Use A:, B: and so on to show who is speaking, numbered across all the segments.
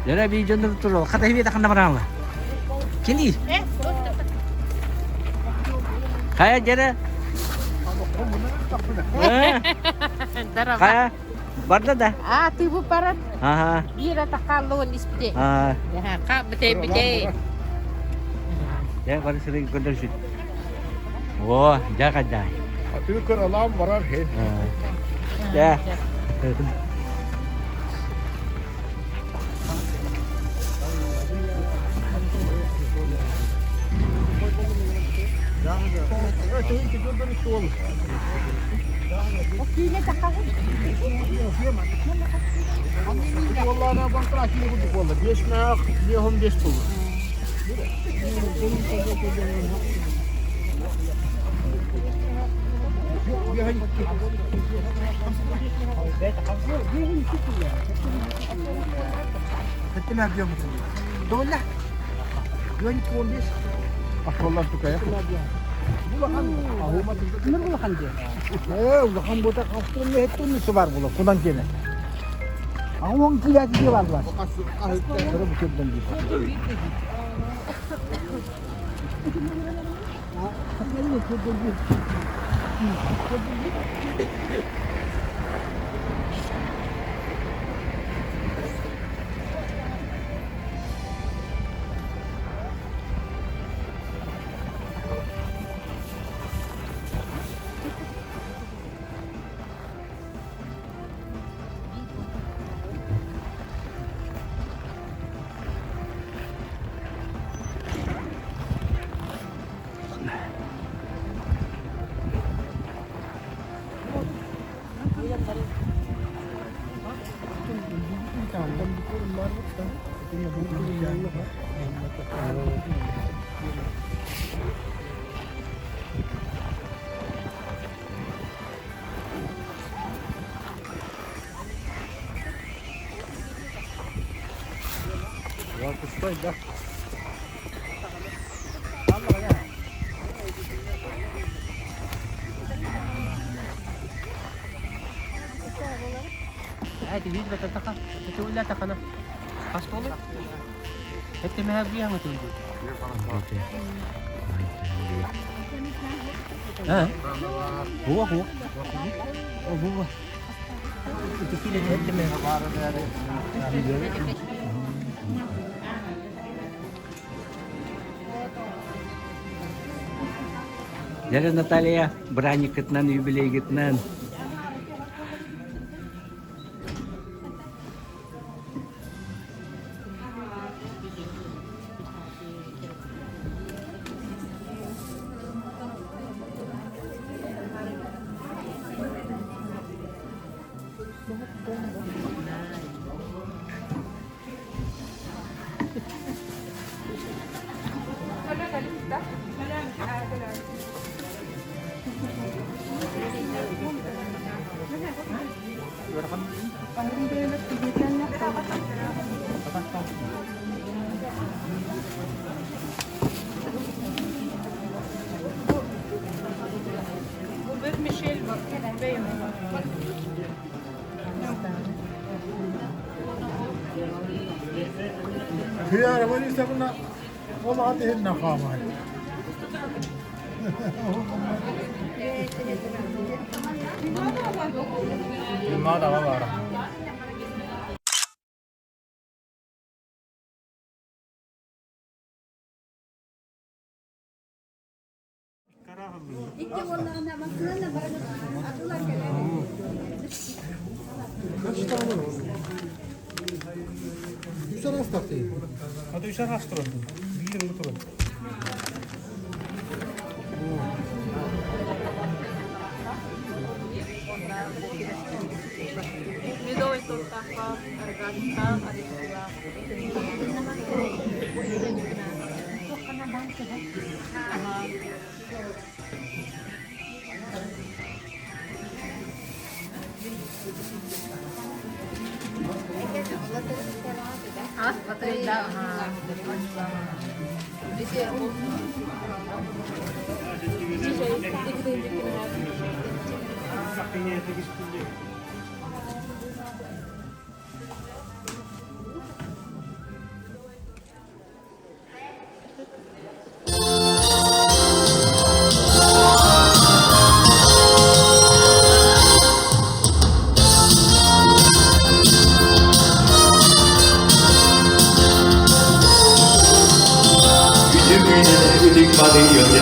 A: Дьэ бии дьоннор турал. Хата хибиэ таханна бараама. Кини. Хайа дьэрэ? Хайа? Барда да?
B: А, ты бу баран.
A: Ага.
B: Биир атахааллыгын испите.
A: Аа.
B: Ха, бите бите.
A: Дьэ, бары сыры көрдөрсүт. О, дьэ хаддай.
C: Атыы кыралаан барар хин.
A: Дьэ.
C: Улахан бута хастырын хеттун сыбар була кунан кене. Аҕуон килээти диye барлар. Кыры бу көрдөн дии.
A: Хуа хуа. О хуа. Дьэ, Наталья, бырааниккытынан, юбилейгытынан
C: Ол аат иһин хаамай.
B: Медовый тортаха, аргастаах, арыылаах.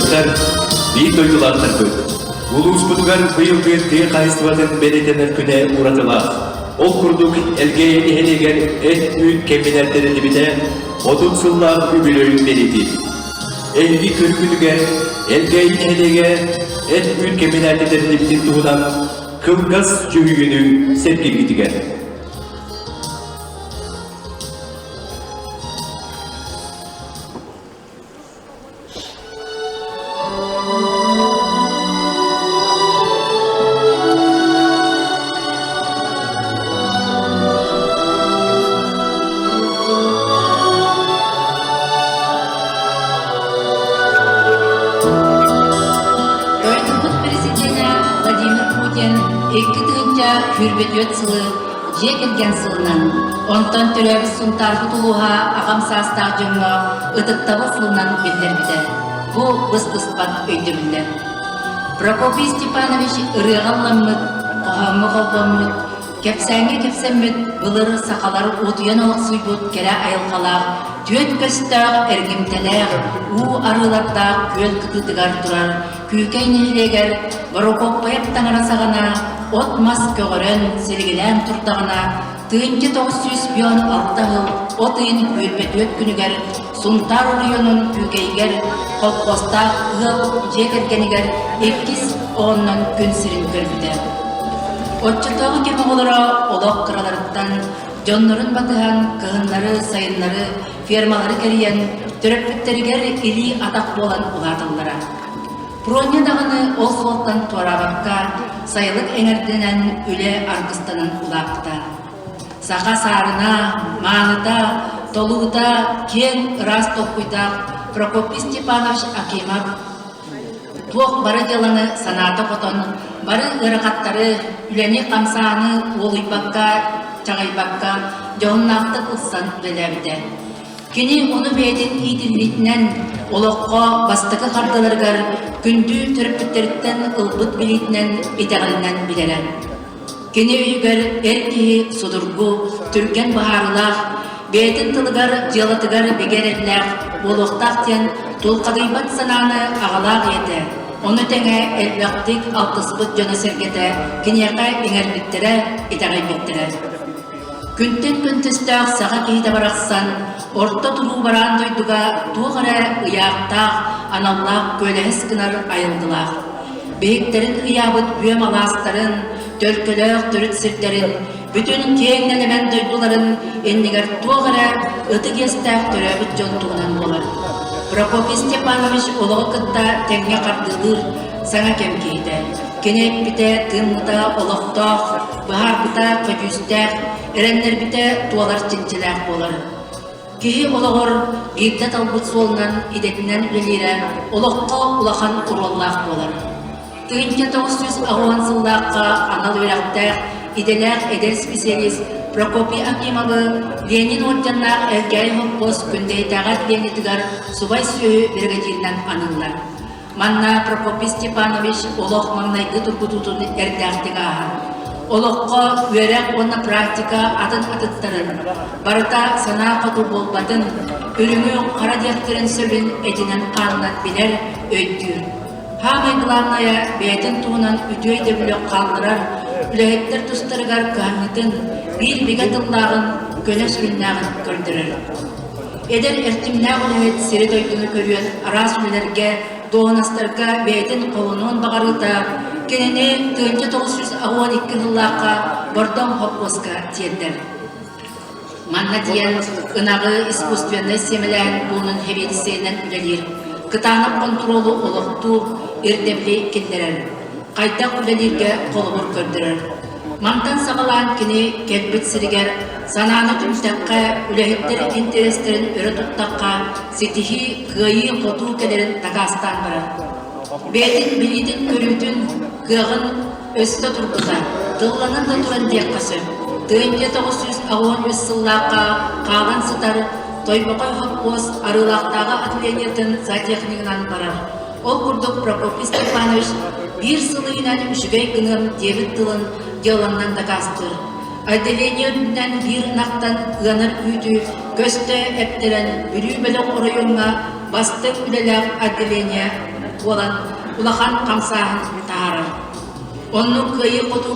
D: Ыалдьыттар, биир дойдулаахтарбыт, улууспутугар быйылгы тыа хаһаайыстыбатын бэлиэтэнэр күнэ уратылаах. Ол курдук Элгээйи нэһилиэгэр эт-үүт кэмбинэр тэриллибитэ 30 сыллаах үбүлүөйүн бэлиэтиир. Эһиги көрүүгүтүгэр Элгээйи нэһилиэгэ эт-үүт кэмбинээтэ тэриллибитин туһунан кылгас дьүһүйүүнү сэргииргитигэр.
E: Дойдубут президенэ Владимир Путин 2024 сылы дьиэ кэргэн сылынан, онтон төрөөбүт Сунтаарбыт улууһа аҕам саастаах дьоҥҥо ытыктабыл сылынан биллэрбитэ. Бу быстыспат өйдөбүллэр. Прокопий Степанович ырыаҕа ылламмыт, хоһооҥҥо холбоммут, кэпсээҥҥэ кэпсэммит былыр сахалар уутуйан олохсуйбут кэрэ айылҕалаах түөрт көстөөх эргимтэлээх уу арыылардаах күөл кытыытыгар турар Күүкэй нэһилиэгэр Борокуоппайап таҥара саҕана от-мас көҕөрөн, силигилээн турдаҕына, 1996 сыл от ыйын 24 күнүгэр Сунтаар оройуонун Күүкэйигэр холкуостаах ыал дьиэ кэргэнигэр иккис оҕоннон күн сирин көрбүтэ. Оччотооҕу кэм оҕолоро олох кыраларыттан дьоннорун батыһан кыһыннары, сайыннары фермалары кэрийэн, төрөппүттэригэр илии-атах буолан улааталлара. Проня даҕаны ол суолтан туораабакка, сайылык эҥэрдэнэн үлэ аргыстанан улааппыта. Саха саарына, мааныта, толуута киэҥ ыраас толкуйдаах Прокопий Степанович Акимов туох бары дьыаланы санаата хотон, бары ыарахаттары, үлэни-хамсааны уолуйбакка, чаҕыйбакка дьоһуннаахтык ылсан үлэлээбитэ. Кини ону бэйэтин иитиллиитинэн олоххо бастакы хардаларыгар күндү төрөппүттэриттэн ылбыт билиитинэн итэҕэлинэн билэрэ. Кини өйүгэр эр киһи судургу, түргэн быһаарыылаах, бэйэтин тылыгар, дьыалатыгар бигэ эрэллээх буолуохтаах диэн тулхадыйбат санааны аҕалаах ийэтэ, ону тэҥэ элбэхтик алтыспыт дьоно-сэргэтэ киниэхэ иҥэрбиттэрэ, итэҕэйбиттэрэ. Күнтэн күн төстөөх саха киһитэ барахсан орто туруу бараан дойдуга туох эрэ ыйаахтаах, аналлаах күөлэһис гынар айылгылаах. Биһиктэрин ыйаабыт бүөм алаастарын, төлкөлөөх төрүт сирдэрин, бүтүн киэҥ нэлэмэн дойдуларын иннигэр туох эрэ ытык иэстээх төрөөбүт дьон туһунан буолар. Прокопий Степанович олоҕу кытта тэҥҥэ хардыылыыр саҥа кэм киһитэ. Кини эппитэ, тыыммыта олохтоох, быһаарбыта көдьүүстээх, эрэннэрбитэ туолар чинчилээх буолар. Киһи олоҕор биирдэ талбыт суолунан идэтинэн үлэлиирэ олоххо улахан оруоллаах буолар. 1980 сыллаахха анал үөрэхтээх, идэлээх эдэр специалист Прокопий Акимовы Ленин орденнаах Элгээйи холкуос Күндэйдээҕи отделениетыгар субай сүөһү биригэдьииринэн аныыллар. Манна Прокопий Степанович олох маҥнайгы тургутуутун эрдээхтик ааһар. Олоххо үөрэх уонна практика атын атыттарын, барыта санаа хоту буолбатын, үрүҥү хара диэхтэрин сөбүн этинэн-хаанынан билэр, өйдүүр. Саамай главное, бэйэтин туһунан үтүө өйдөбүлү хаалларар, үлэһиттэр тустарыгар кыһамньытын, биир бигэ тыллааҕын, көнө сүрүннээҕин көрдөрөр. Эдэр эрчимнээх үлэһит сири-дойдуну көрүөн араас үлэлэргэ, дуоһунастарга бэйэтин холонуон баҕарыыта кинини 1982 сыллаахха Бордоҥ хоппуоска тиэрдэр. Манна диэн ынаҕы искусственнай сиэмэлээһин пуунун сэбиэдиссэйинэн үлэлиир, кытаанах хонтуруолу олохтуур, ирдэбили киллэрэр, хайдах үлэлииргэ холобур көрдөрөр. Мантан саҕалаан кини кэлбит сиригэр санааны түмтэххэ, үлэһиттэр интэриэстэрин өрө туттахха, ситиһии, кыайыы-хотуу кэлэрин дакаастаан барар. Бэйэтин билиитин-көрүүтүн, кыаҕын өссө турбута, тылланан да туран диэххэ сөп. 1983 сыллаахха хаалан сытар Тойбохой хоппуос Арыылаахтааҕы отделениетын зоотехнигынан барар. Ол курдук Прокопий Степанович биир сыл иһинэн үчүгэй гыныам диэбит тылын дьыаланнан дакаастыыр. Отделение үрдүнэн биир ынахтан ыанар үүтү көстө эптэрэн Бүлүү бөлөх оройуоҥҥа бастыҥ үлэлээх отделение. буолан улахан хамсааһын таһаарар. Оннук кыайыы-хотуу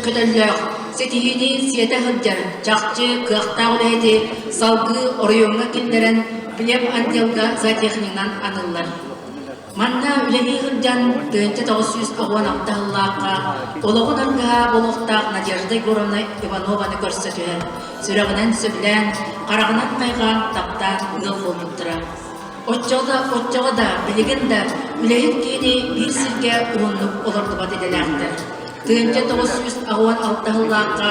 E: көтөллөөх, ситиһиини сиэтэ сылдьар, чахчы кыахтаах үлэһити салгыы оройуоҥҥа киллэрэн плем отделга зоотехнигынан аныллар. Манна үлэлии сылдьан 1996 сыллаахха олоҕун аргыһа буолуохтаах Надежда Егоровна Иванованы көрсө түһэн, сүрэҕинэн сөбүлээн, хараҕынан хайҕаан, таптаан ыал буолбуттара. Оччоҕо да, билигин да үлэһит киһини биир сиргэ уһуннук олордубат идэлээхтэр. 1986 сыллаахха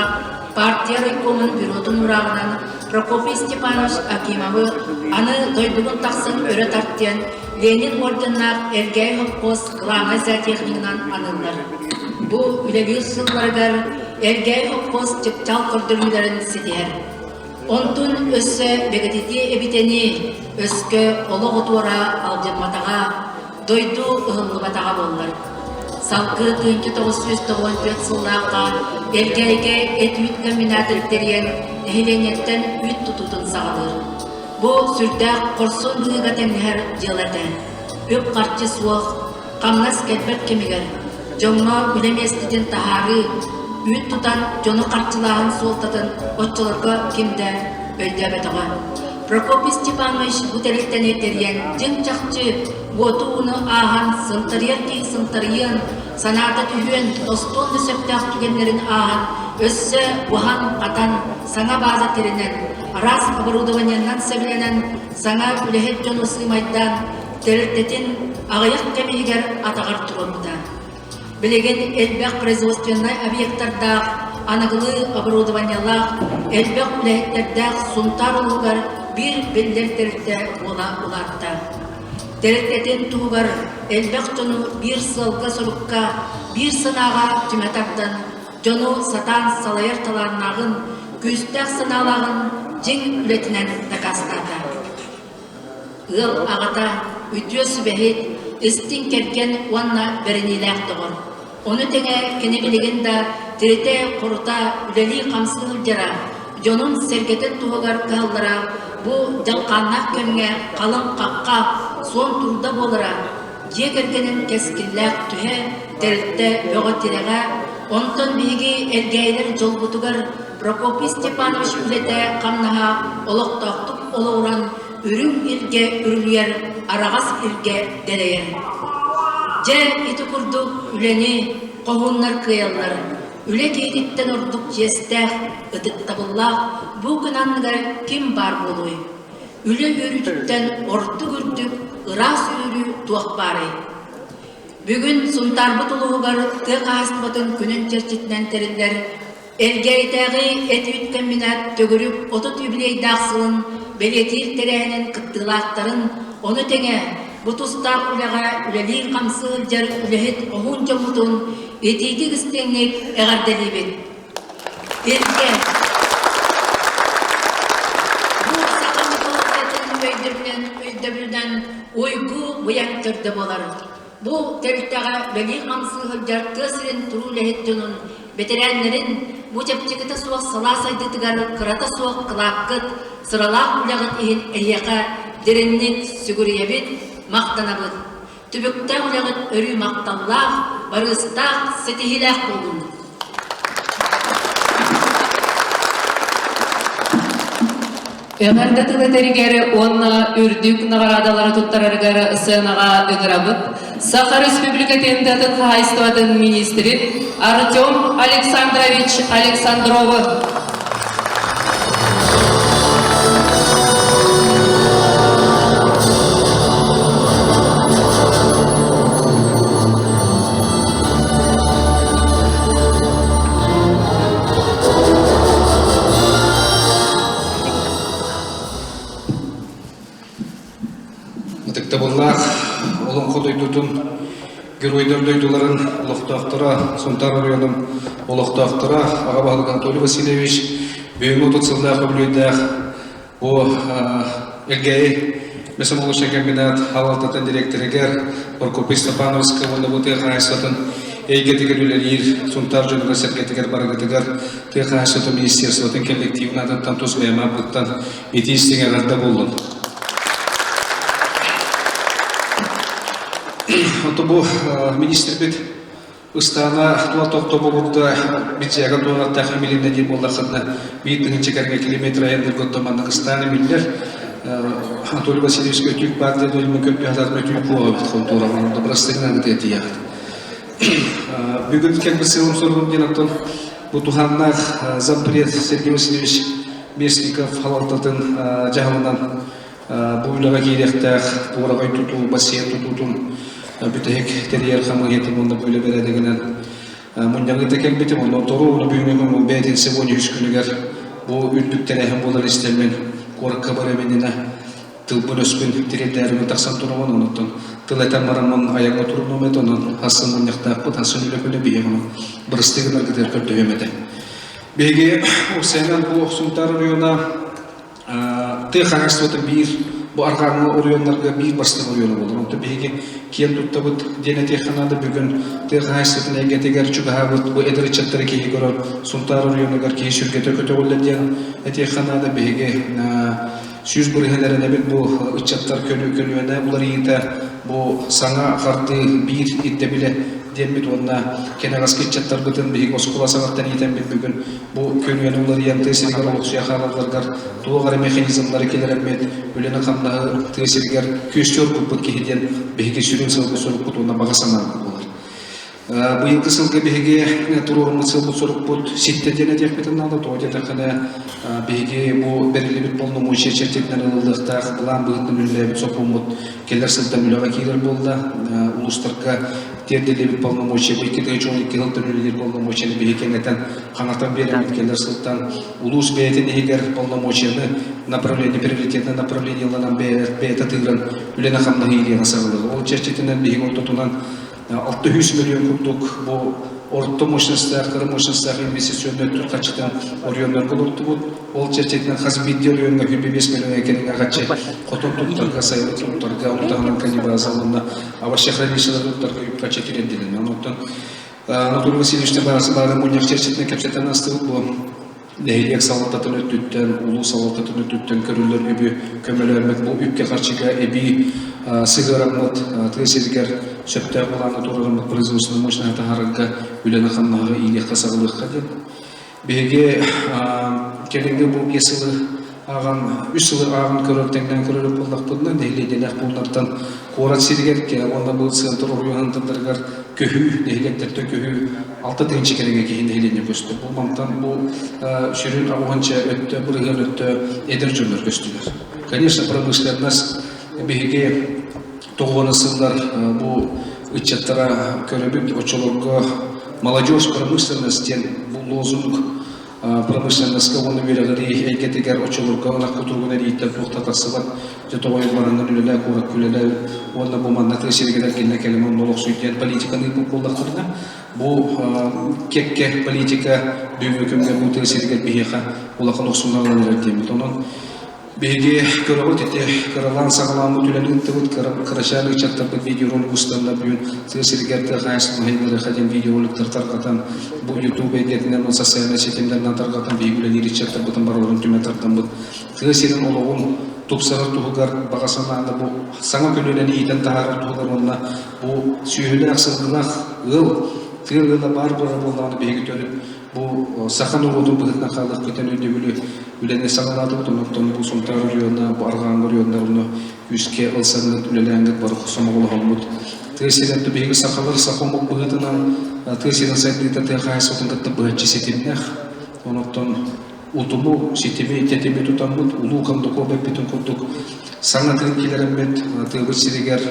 E: партия райкомун бюротун уурааҕынан Прокопий Степанович Акимовы аны дойдубун тахсан өрө тартыан Ленин орденнаах Элгээйи холкуос главнай зоотехнигынан аныллар. Бу үлэлиир сылларыгар Элгээйи холкуос чыпчаал көрдөрүүлэрин ситиһэр. Онтун өссө бэгэтитиэ эбитэни өскө олох отуора алдьамматаҕа, дойду ыһыллыбатаҕа буоллар. Салгыы 1994 сыллаахха Элгээйигэ эт-үүт комбинатын тэрийэн нэһилиэнньэттэн үүт тутуутун саҕалыыр. Бу сүрдээх хорсун быһыыга тэҥнэһэр дьыала этэ. Үп-харчы суох, хамнас кэлбэт кэмигэр дьоҥҥо үлэ миэстэтин таһаарыы, үүт тутан дьону харчылааһын суолтатын оччолорго ким да өйдөөбөтөҕө. Прокопий Степанович бу тэрилтэни тэрийэн дьиҥ-чахчы уоту-ууну ааһан сынтарыйар киһи сынтарыйыан, санаата түһүөн, тостуон да сөптөөх түгэннэрин ааһан, өссө уһан-хатан, саҥа бааза тэринэн, араас оборудованиеннан сэбилэнэн, саҥа үлэһит дьону сыымайдаан, тэрилтэтин аҕыйах кэм иһигэр атаҕар туруорбута. Билигин элбэх производственнай объектардаах, аныгылыы оборудованиелаах, элбэх үлэһиттэрдээх Сунтаар улууһугар биир биллэр тэрилтэ буола улаатта. Тэрилтэтин туһугар элбэх дьону биир сыалга-сорукка, биир санааҕа түмэ тардан, дьону сатаан салайар талааннааҕын, күүстээх санаалааҕын дьиҥ үлэтинэн дакаастаата. Ыал аҕата, үтүө сүбэһит, истиҥ кэргэн уонна бэриниилээх доҕор. Ону тэҥэ кини билигин да тиритэ-хорута үлэлии-хамсыы сылдьара, дьонун-сэргэтин туһугар кыһаллара бу дьалхааннаах кэмҥэ халыҥ хахха, суон турда буолара, дьиэ кэргэнин кэскиллээх түһэ, тэрилтэ бөҕө тирэҕэ, онтон биһиги Элгээйилэр дьолбутугар Прокопий Степанович үлэтэ-хамнаһа олохтоохтук олоҕуран үрүҥ илгэ үрүлүйэр, араҕас илгэ дэлэйэр. Дьэ, ити курдук үлэни хоһууннар кыайаллар. Үлэ киһититтэн ордук чиэстээх, ытыктабыллаах бу күн анныгар ким баар буолуой? Үлэ үөрүүтүттэн ордук үрдүк, ыраас үөрүү туох баарый? Бүгүн Сунтаарбыт улууһугар тыа хаһаайыстыбатын күнүн чэрчитинэн тэриллэр Элгээйитээҕи эт-үүт комбинат төгүрүк 30 юбилейдаах сылын бэлиэтиир тэрээһинин кыттыылаахтарын, ону тэҥэ бу тустаах үлэҕэ үлэлии-хамсыы сылдьар үлэһит хоһуун дьоммутун итиитик истиҥник эҕэрдэлиибит! Илгэ Бу саха мифологиятын өйдөбүлүнэн өйдөбүлүнэн уйгу быйаҥ төрдө буолар. Бу тэрилтэҕэ үлэлии-хамсыы сылдьар тыа сирин туруу үлэһит дьонун, бэтэрээннэрин бу чэпчэкитэ суох салаа сайдыытыгар кырата суох кылааккыт, сыралаах үлэҕит иһин эһиэхэ дириҥник сүгүрүйэбит, махтанабыт. Түбүктээх үлэҕит өрүү махталлаах, барыыстаах, ситиһиилээх буоллун!
F: Эҕэрдэ тыл этэригэр уонна үрдүк наҕараадалары туттарарыгар сыанаҕа ыҥырабыт Саха Республикатын тыатын хаһаайыстыбатын министрин Артем Александрович Александровы.
G: Ытыктабыллаах Олоҥхо дойдутун геройдар дойдуларын олохтоохторо, Сунтаар оройуонун олохтоохторо аҕа баһылык Анатолий Васильевич бүгүҥҥү 30 сыллаах үбүлүөйдээх бу Элгээйи Мясомолочный комбинат салалтатын дириэктэригэр Прокопий Степановичка уонна бу тыа хаһаайыстыбатын эйгэтигэр үлэлиир Сунтаар дьонугар-сэргэтигэр барыгытыгар тыа хаһаайыстыбатын министерствотын коллективын аатыттан тус бэйэм ааппыттан итии истиҥ эҕэрдэ буоллун. бу министрбит ыстаана тула тохтобулурда бидьяга туонаттаах эмилиннэ диир буоллаххытына биир тыһыынча кэргэ километр айанныырга оттон маннык ыстаан эмиллэр. Анатолий Васильевич өтүүк баар диэн өлүмүн көрдүү хатаатым өтүүк буола эбит хонтуораҕын онно бырастыгынан ытыа тиийэҕит. Бүгүн кэлбит сыалым соругум диэн оттон бу туһааннаах зампред Сергей Васильевич Местников халалтатын дьаһалынан бу үлэҕэ киириэхтээх туораҕай тутуу, бассейн тутуутун бүтэһик тэрийэр хамыыһыйатын уонна бу үлэ бэрээдэгинэн мунньаҕыыта кэлбитим. Онно торуону бүгүҥҥү бээтинсэ уон үһүс күнүгэр бу үрдүк тэрээһин буолар истэммин куоракка барыам иннинэ тылбын-өспүн тириэрдээрибин тахсан турабын. Онуттан тыл этэн бараммын айаҥҥа турунуом этэ. Онон хассын мунньахтаахпыт, хассын үлэ күнэ биһиги онон бырастыы гынаргытыгар көрдөһүөм этэ. Биһиги Урсайынан бу Сунтаар оройуона тыа хаһаайыстыбата биир бу арҕааҥҥы оройуоннарга биир бастыҥ оройуона буолар. Онтон биһиги киэн туттабыт диэн этиэххэ наада. Бүгүн тыа хаһаайыстыбатын эйгэтигэр чугаһаабыт бу эдэр ыччаттары киһи көрөр Сунтаар оройуонугар киһи сүргэтэ көтөҕүллэр диэн этиэххэ наада. Биһиги 100% эрэнэбит бу ыччаттар көлүөнэ уларыйыыта бу саҥа хардыы биир ирдэбилэ диэммит уонна кэнэҕэски ыччаттарбытын биһиги оскуола саҕаттан иитэммит бүгүн бу көлүөнэ уларыйан тыа сиригэр олохсуйа хаалалларыгар туох эрэ механизмнары киллэрэммит үлэни-хамнаһы тыа сиригэр күөстүү оргуппут киһи диэн биһиги сүрүн сыалбыт-сорукпут уонна баҕа санаабыт буолар. Быйылгы сылга биһиги туруоруммут сыалбыт-сорукпут ситтэ диэн этиэхпитин наада. Тоҕо диэтэххинэ, биһиги бу бэриллибит полномочия чэрчитинэн ылыллыахтаах былаан быһыытынан үлэлээбит сокуоммут кэлэр сылтан үлэҕэ киирэр буолла. Улуустарга тиэрдиллибит полномочия бу 2012 сылтан үлэлиир полномочияны биһиги кэҥэтэн хаҥатан биэрэммит кэлэр сылтан улуус бэйэтин иһигэр полномочияны направление приоритетное направлениеланан бэйэтэ тыыран үлэни-хамнаһы иилиэҕэ саҕалыаҕа. Ол чэрчитинэн биһиги ортотунан 600 миллион курдук бу орто мощностаах, кыра мощностаах инвестиционнай өттүн харчытын оройуоннарга олортубут. Ол чэрчитинэн хас биирдии оройуоҥҥа 25 миллион кэриҥэ харчы хотон туттарга, сайылык туттарга, ону таһынан канибаза уонна овощехранилищелары туттарга үп харчы тириэрдилиннэ. Онон Анатолий Васильевичтан баары мунньах чэрчитинэн кэпсэтэн астыбыт бу нэһилиэк салалтатын өттүттэн, улуус салалтатын өттүттэн көрүллэр үбү көмөлөөммүт бу үпкэ-харчыга эбии сыһыараммыт тыа сиригэр сөптөөх былааҥҥа туруораммыт производственнай мощноһы таһаарарга үлэни-хамнаһы иилиэххэ-саҕалыахха диэн. Биһиги кэлиҥҥи бу биэс сылы ааҕан, үс сылы ааҕан көрөр, тэҥнээн көрөр буоллахпытына, нэһилиэнньэлээх пууннартан куорат сиригэр уонна бу центр оройуоннарыгар көһүү, нэһилиэктэртэн көһүү 6 тыһыынча кэриҥэ киһи нэһилиэнньэ көстөр. Бу мантан бу сүрүн аҕыһынча өттө, бырыһыан өттө эдэр дьоннор көстүлэр. Конечно, промышленность биһиги тоҕуона сыллар бу ыччаттара көрөбүт оччолорго молодежь промышленность диэн бу лозунг промышленноска уонна үөрэҕирии эйгэтигэр оччолорго ынах кутуругун эрииттэн туох да тахсыбат дьэ тоҕойун бараннар үлэлээ куоракка үлэлээ уонна бу манна тыа сиригэр эргиллэ кэлим онно олохсуй диэн политиканы ыыппыт буоллахтарына бу кэккэ политика бүгүҥҥү күҥҥэ бу тыа сиригэр биһиэхэ улахан охсууну аҕалан эрэр диэммит онон Биһиги көрөҕүт ити кыралаан саҕалааммыт үлэни ыыттыбыт, кырачаан ыччаттарбыт видеоролик устанна бүгүн тыа сиригэр тыа хаһаайыстыбатын диэн видеороликтар тарҕатан, бу YouTube эйгэтинэн уонна социальнай ситимнэринэн тарҕатан биһиги үлэлиир ыччаттарбытын барыларын түмэ тардаммыт тыа сирин олоҕун тупсарар туһугар баҕа санааны бу саҥа көлүөнэни иитэн таһаарар туһугар уонна бу сүөһүлээх сылгылаах ыал тыа ыала баар буолар буоллаҕына биһиги төрүт Бу саха норуотун быһыытынан хаалыахпытын өйдөбүлү үлэни саҕалаатыбыт. Онон бу Сунтаар оройуона, бу арҕааҥҥы оройуоннар онно күүскэ ылсаҥҥыт, үлэлээҥҥит бары сомоҕолоһоммут. Тыа сирин биһиги сахалар саха омук быһыытынан тыа сирин сайдыыта тыа хаһаайыстыбатын кытта быһаччы ситимнээх. Онон утуму, ситими, тэтими тутаммыт, улуу Кондуков эппитин курдук саҥа тыын киллэрэммит, тыабыт сиригэр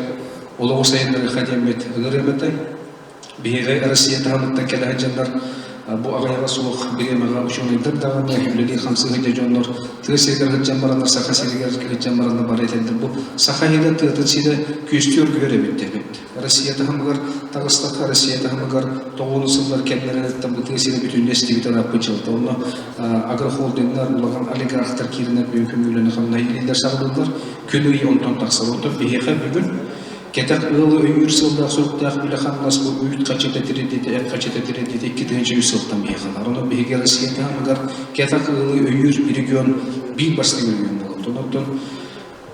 G: олоҕу сайыннарыахха диэммит ыҥырыам этэ. Биһиги Россия таһымыттан кэлэ сылдьаннар бу аҕыйаҕа суох бириэмэҕэ учуонайдар даҕаны, үлэлии-хамсыы сылдьар дьоннор тыа сиригэр сылдьан бараннар, Саха сиригэр сылдьан бараннар бары этэллэр. Бу Саха сирэ тыатын сирэ күөстүү оргуйар эбит диэбит. Россия таһымыгар таҕыстахха, Россия таһымыгар тоҕуону сыллар кэмнэриттэн бу тыа сирэ бүтүннүү эстибит ырааппыт дьылта. Онно агрохолдингнар, улахан олигархтар киирэннэр бүгүн күҥҥүлэни хамнаһы илиилэр саҕалыыллар. Күн ый онтон тахсар. Онтон биһиэхэ бүгүн Кэтэх ыалы өйүүр сыаллаах-соруктаах үлэ-хамнас бу үүт хачыта тиридити, эт хачыта тиридити 2003 сылтан биһиэхэ баар. Онон биһиги Россия таһымыгар кэтэх ыалы өйүүр регион биир бастыҥ регион буолар. Онон бу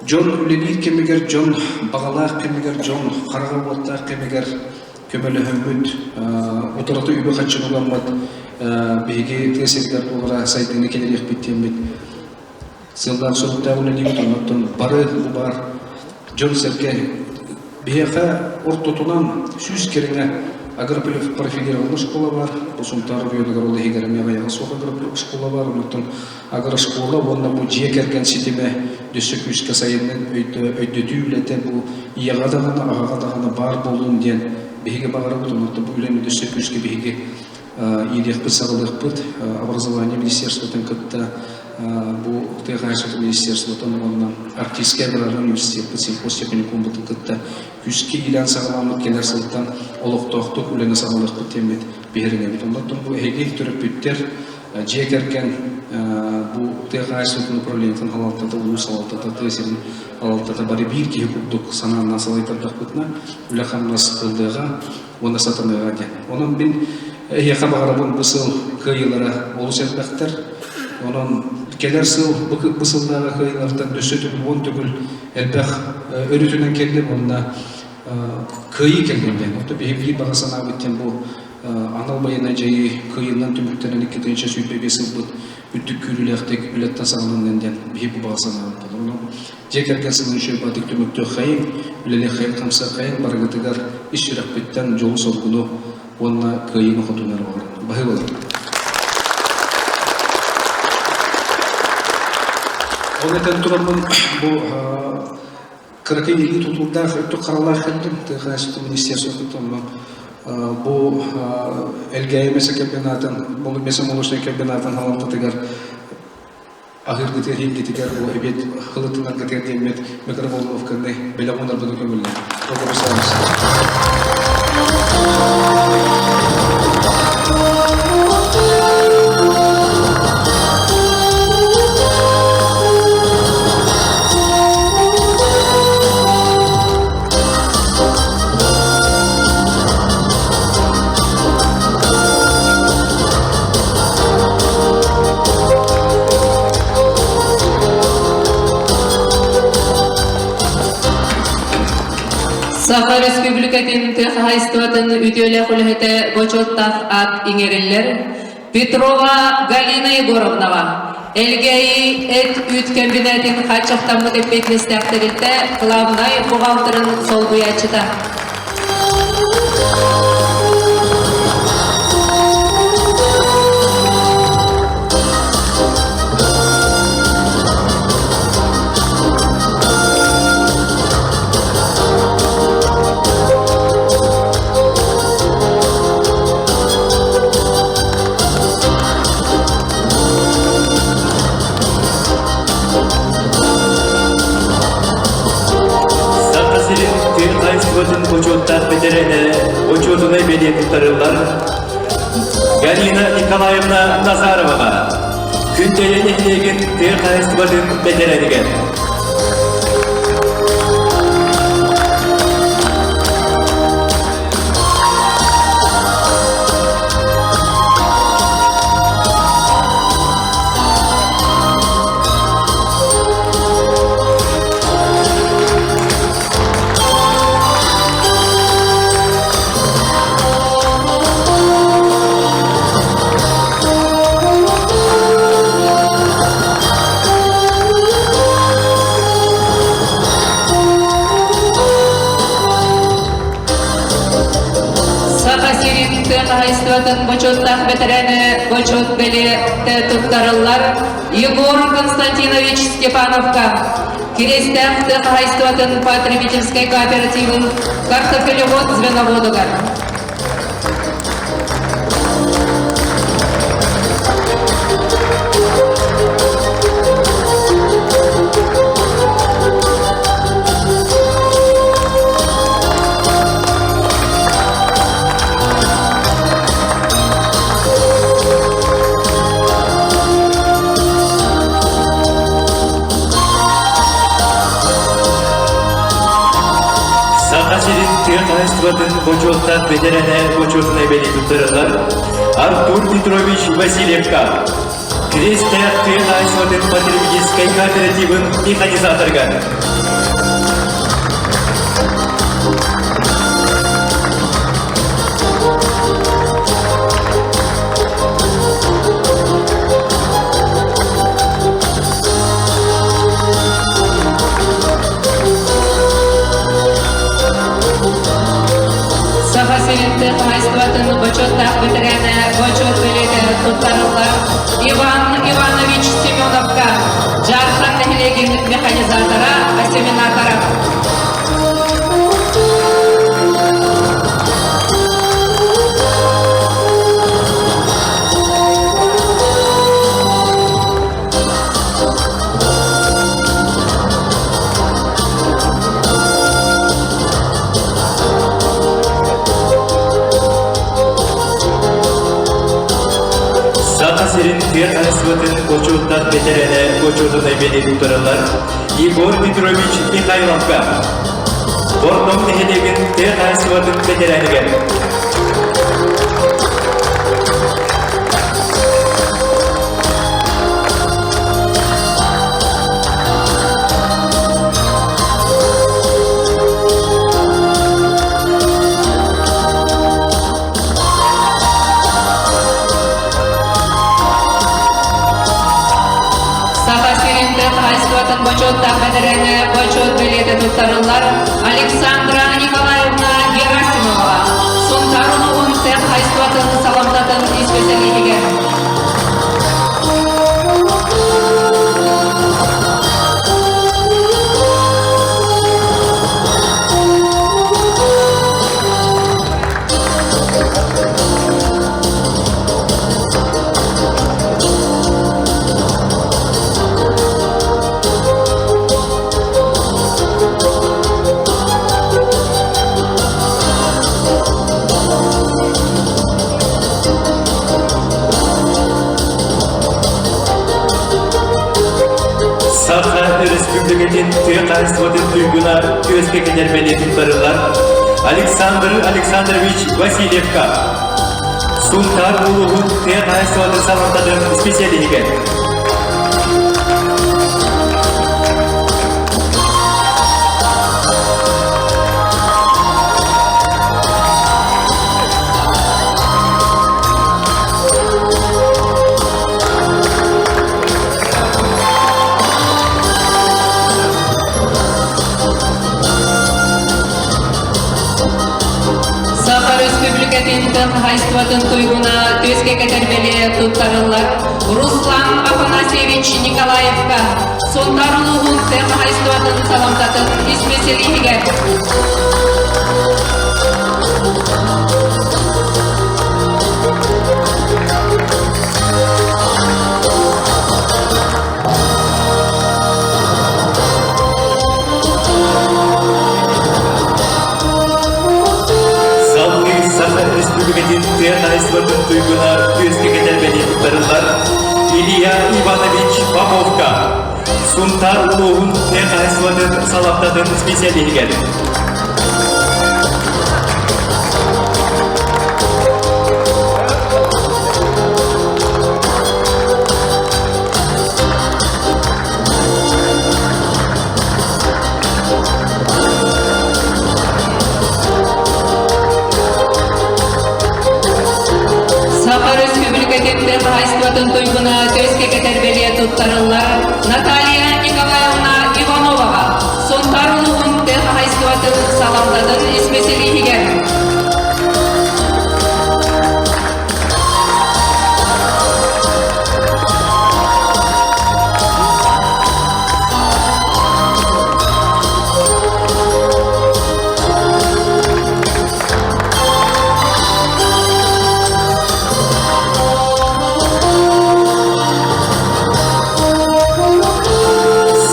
G: Дьон үлэлиир кэмигэр, дьон баҕалаах кэмигэр, дьон хараҕа уоттаах кэмигэр көмөлөһөммүт, утарыта үбү-харчыны уламмыт биһиги тыа сиригэр буолара сайдыыны киллэриэхпит диэммит сыаллаах соруктаах үлэлиибит. Оннуттан бары бу баар дьон-сэргэ биһиэхэ ортотунан 100 кэриҥэ агропрофилированный школа баар. Бу Сунтаар оройуонугар ол иһигэр эмиэ аҕыйаҕа суох агрошкола баар. Оннуттан агрошкола уонна бу дьиэ кэргэн ситимэ өссө күүскэ сайыннын өйдөтүү үлэтэ бу ийэҕэ даҕаны, аҕаҕа даҕаны баар буоллун диэн биһиги баҕарабыт. Оннуттан бу үлэни өссө күүскэ биһиги иилиэхпит-саҕалыахпыт. Образование министерствотын кытта бу тыа хаһаайыстыбатын министерствотын уонна Арктическай аграрнай университеппыт сельхозтехникуммутун кытта күүскэ иилээн саҕаламмыт кэлэр сылтан олохтоохтук үлэни саҕалыахпыт диэммит биһирэнэбит. Оннуттан бу эһиги төрөппүттэр дьиэ кэргэн бу тыа хаһаайыстыбатын управлениетын салалтата, улуус салалтата, тыа сирин салалтата бары биир киһи курдук санаанан салайтардахпытына үлэ-хамнас кыллыаҕа уонна сатаныаҕа диэн. Онон мин эһиэхэ баҕарабын бу сыл кыайыылара олус элбэхтэр. Онон кэлэр сыл бу сыллааҕы кыайыылартан өссө төгүл уон төгүл элбэх өрүтүнэн кэллим уонна кыайыы кэллим диэн. Оттон биһиги биир баҕа санаабыт диэн бу анал байыаннай дьайыы кыайыынан түмүктэнэн 2025 сылбыт үрдүк күүрүүлээхтик үлэттэн саҕаланнын диэн биһиги бу баҕа санаабыт буолар. Онон дьиэ кэргэн сылын үчүгэй түмүктүөххэйиҥ, үлэлиэххэйиҥ-хамсыаххайыҥ, барыгытыгар ис сүрэхпиттэн дьолу-соргуну уонна кыайыыны-хотууну эрэ баҕарабын. Баһыыбалар. Ол этэн тураммын бу кыракый илии тутуурдаах өттүк харалаах кэллим тыа хаһаайыстыбатын министерствотыттан онно бу Элгээйи мясокомбинатын мясомолочнай комбинатын салалтатыгар аһыыргытыгар иһиргитигэр бу эбиэт хылытынаргытыгар диэммит микроволновканы бэлэх уунарбытын көҥүллээн
F: Саха Республикатын тыа хаһаайыстыбатын үтүөлээх үлэһитэ бочуоттаах аат иҥэриллэр Петрова Галина Егоровнаҕа Элгээйи эт-үүт кэмбинээтин хааччахтаммыт эппиэтинэстээх тэрилтэ главнай бухгалтерын солбуйааччыта.
D: Саха сирин тыа хаһаайыстыбатын бочуоттаах бэтэрээнэ бочуотунай бэлиэ туттарыллар Галина Николаевна Назароваҕа Күндэйэ нэһилиэгин тыа хаһаайыстыбатын бэтэрээнигэр.
F: Саха сирин тыа хаһаайыстыбатын бочуоттаах бэтэрээнэ бочуот бэлиэтэ туттарыллар Егор Константинович Степановка Кириэстээх тыа хаһаайыстыбатын потребительскай кооперативын картофелевод звеноводугар.
D: Саха сирин тыа хаһаайыстыбатын бочуоттаах бэтэрээнэ бочуотунай бэлиэ туттарыллар Артур Петрович Васильевка. Крестээх тыа хаһаайыстыбатын потребительскай кооперативын механизаторыгар.
F: Саха сирин тыа хаһаайыстыбатын бочуоттаах бэтэрээнэ бочуот бэлиэтэ туттарыллар Иван Иванович Семеновка, Дьаархан нэһилиэгин механизатора, осеменатора.
D: Саха сирин тыа хаһаайыстыбатын бочуоттаах бэтэрээнэ бочуотунай бэлиэ туттараллар Егор Петрович Михайловка. Бордоҥ нэһилиэгин тыа хаһаайыстыбатын бэтэрээнигэр.
F: Саха сирин тыа хаһаайыстыбатын бочуоттаах бэтэрээнэ бочуот бэлиэтэ туттарыллар Александра Николаевна Герасимова, Сунтаар улууһун тыа хаһаайыстыбатын саламтатын исписэлииһигэр.
D: Саха Өрөспүүбүлүкэтин тыа хаһаайыстыбатын туйгуна күөскэ кэлэр бэлиэ туттарыллар Александр Александрович Васильевка Сунтаар улууһун тыа хаһаайыстыбатын салалтатын специалиһигэр.
F: Саха Өрөспүүбүлүкэтин тыа хаһаайыстыбатын туйгуна түөскэ кэтэр бэлиэ туттарыллар Руслан Афанасьевич Николаевка Сунтаар улууһун тыа хаһаайыстыбатын саламтатын исписэлииһигэр.
D: Салгыы Саха Республикатын тыа хаһаайыстыбатын туйгуна күөскэ кэтэр бэлиэ туттарыллар Илья Иванович Поповка Сунтаар улууһун тыа хаһаайыстыбатын салалтатын специалиһигэр.
F: Саха Өрөспүүбүлүкэтин тыа хаһаайыстыбатын туйгуна көскө кэтэр бэлиэ туттарыллар Наталья Николаевна Ивановаҕа Сунтаар улууһун тыа хаһаайыстыбатын салалтатын исписэлииһигэр.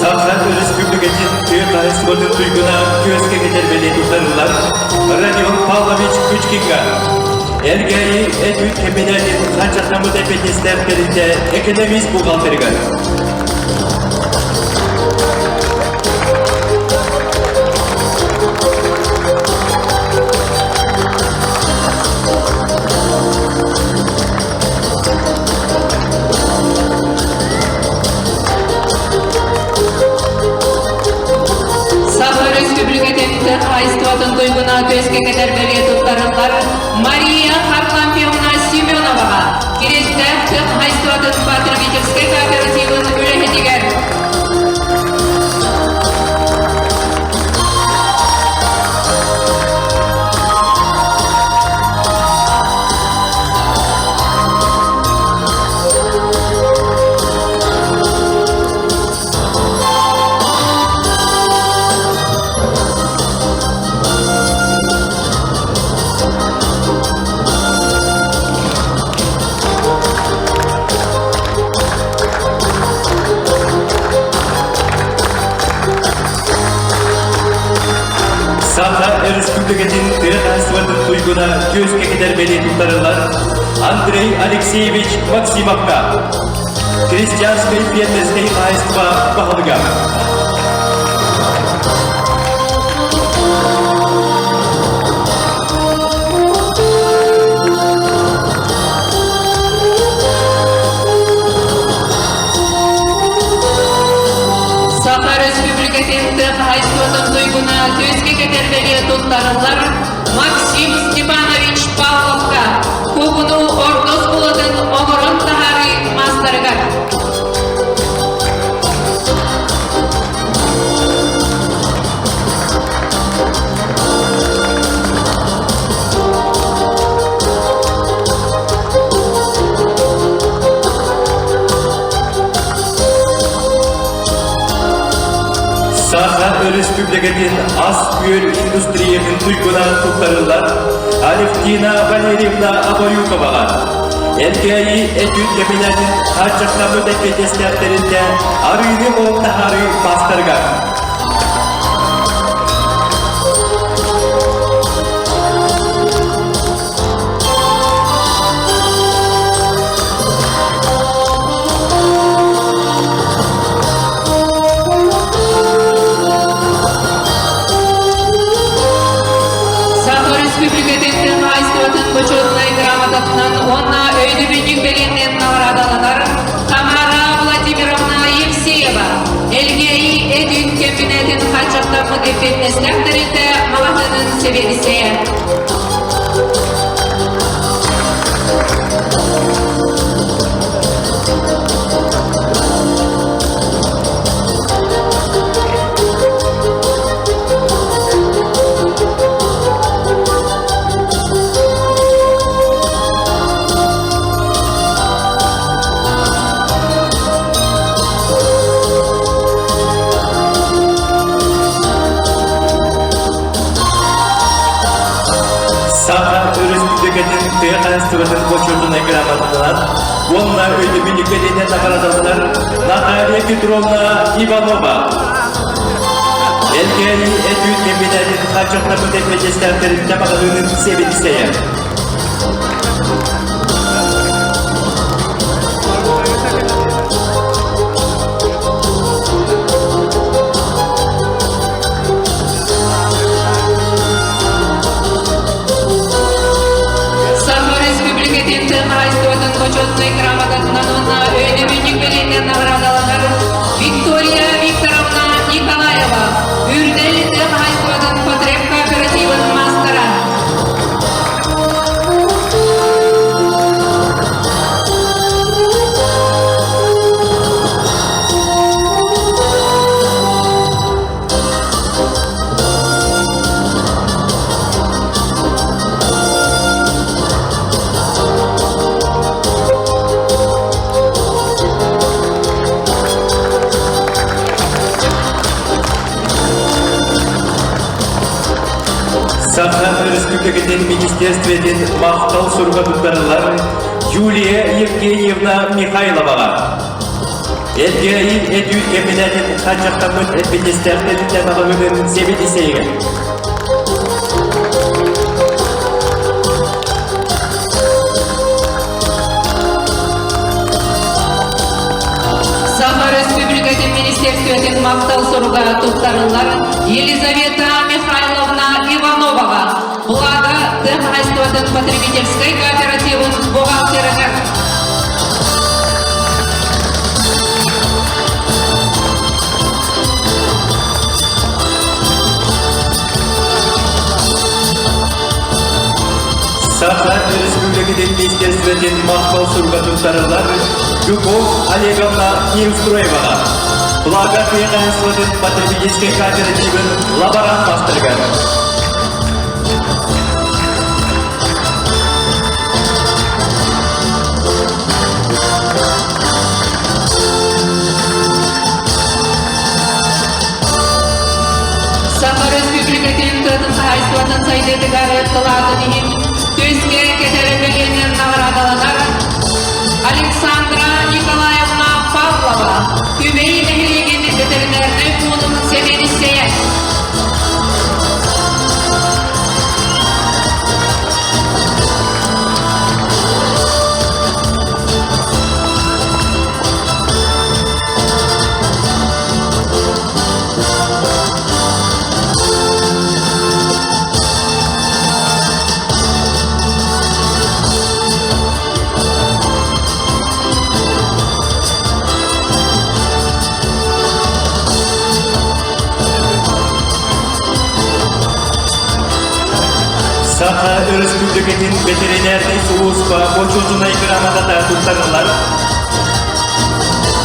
D: Саха Өрөспүүбүлүкэтин тыа хаһаайыстыбатын туйгуна күөскэ кэтэр бэлиэ туттарыллар Родион Павлович Кычкинга Элгээйи эт-үүт кэмбинээтин хааччахтаммыт эппиэтинэстээх тэрилтэ экономист бухгалтерыгар. Андрей Алексеевич Максимовка. Крестьянское фермерское хаһайыстыба баһылыга.
F: Саха Республикатын тыа хаһайыстыбатын туйгуна түөскэ кэтэр бэлиэ туттарыллар Максим Степанович Павловка Кугуну орто оскуолатын оҥорон таһаарыы маастарыгар.
D: Саха Өрөспүүбүлүкэтин ас-үөл индустриятын туйгуна туттарыллар Алевтина Валерьевна Абоюковаҕа Элгээйи этүүт кэбинэтин хааччахтаммыт эппиэтинэстээхтэринтэ арыыны оҥ таһаарыы маастарыгар.
F: Саха Республикатын хаһаайыстыбатын бочуотунай грамотатынан уонна өйдөбүнньүк бэлиэтинэн наҕараадаланар Тамара Владимировна Евсеева, Элгээйи эт-үүт кэмбинээтин хааччахтаммыт эппиэтинэстээх тэрилтэ маҕаһыынын сэбиэдиссэйэ.
D: Саха Өрөспүүбүлүкэтин тыа хаһаайыстыбатын бочуотунай грамотатынан уонна өйдөбүнньүккэ наҕараадаланар Наталья Петровна Иванова. Элгээйи этүүт кэмбинээтин хааччахтаммыт эппиэтинэстээхтэрин маҕаһыынын сэбиэдиссэйэ.
F: Саха Республикатын тыа хаһаайыстыбатын бочуотунай грамотатынан уонна өйдөбүнньүк бэлиэтинэн наҕараадаланар Виктория Викторовна Николаева, Үрдэл тыа хаһаайыстыбатын потреб кооперативын маастара.
D: Саха Өрөспүүбүлүкэтин Министерствотын махтал суруга туттарылар Юлия Евгеньевна Михайловаҕа. Элгээйи этүүт кэмбинээтин хааччахтаммыт эппиэтинэстээх тэрилтэ баһылыгын сэбиэдиссэйигэр.
F: Саха Республикатын Министерствотын махтал суруга туттарыллар Елизавета Михайловна Ивановаҕа, Благо тыа хаһаайыстыбатын потребительскай кооперативын бухгалтерыгар.
D: Саха Республикатын Министерствотын махтал суруга туттарыллар Любовь Олеговна Неустроеваҕа. Благо тыа хаһаайыстыбатын потребительскай кооперативын лаборант маастарыгар.
F: Саха Республикатын тыатын хаһаайыстыбатын сайдыытыгар кылаатын иһин түскэ кэтэр бэлиэнэн наҕараадаланар Александра Николаевна Павлова, Түбэй нэһилиэгин ветеринарнай пуунун сэбиэдиссэйэ.
D: Саха Өрөспүүбүлүкэтин бэтэринээрнэй сулууспа бочуотунай грамотата туттарыллар.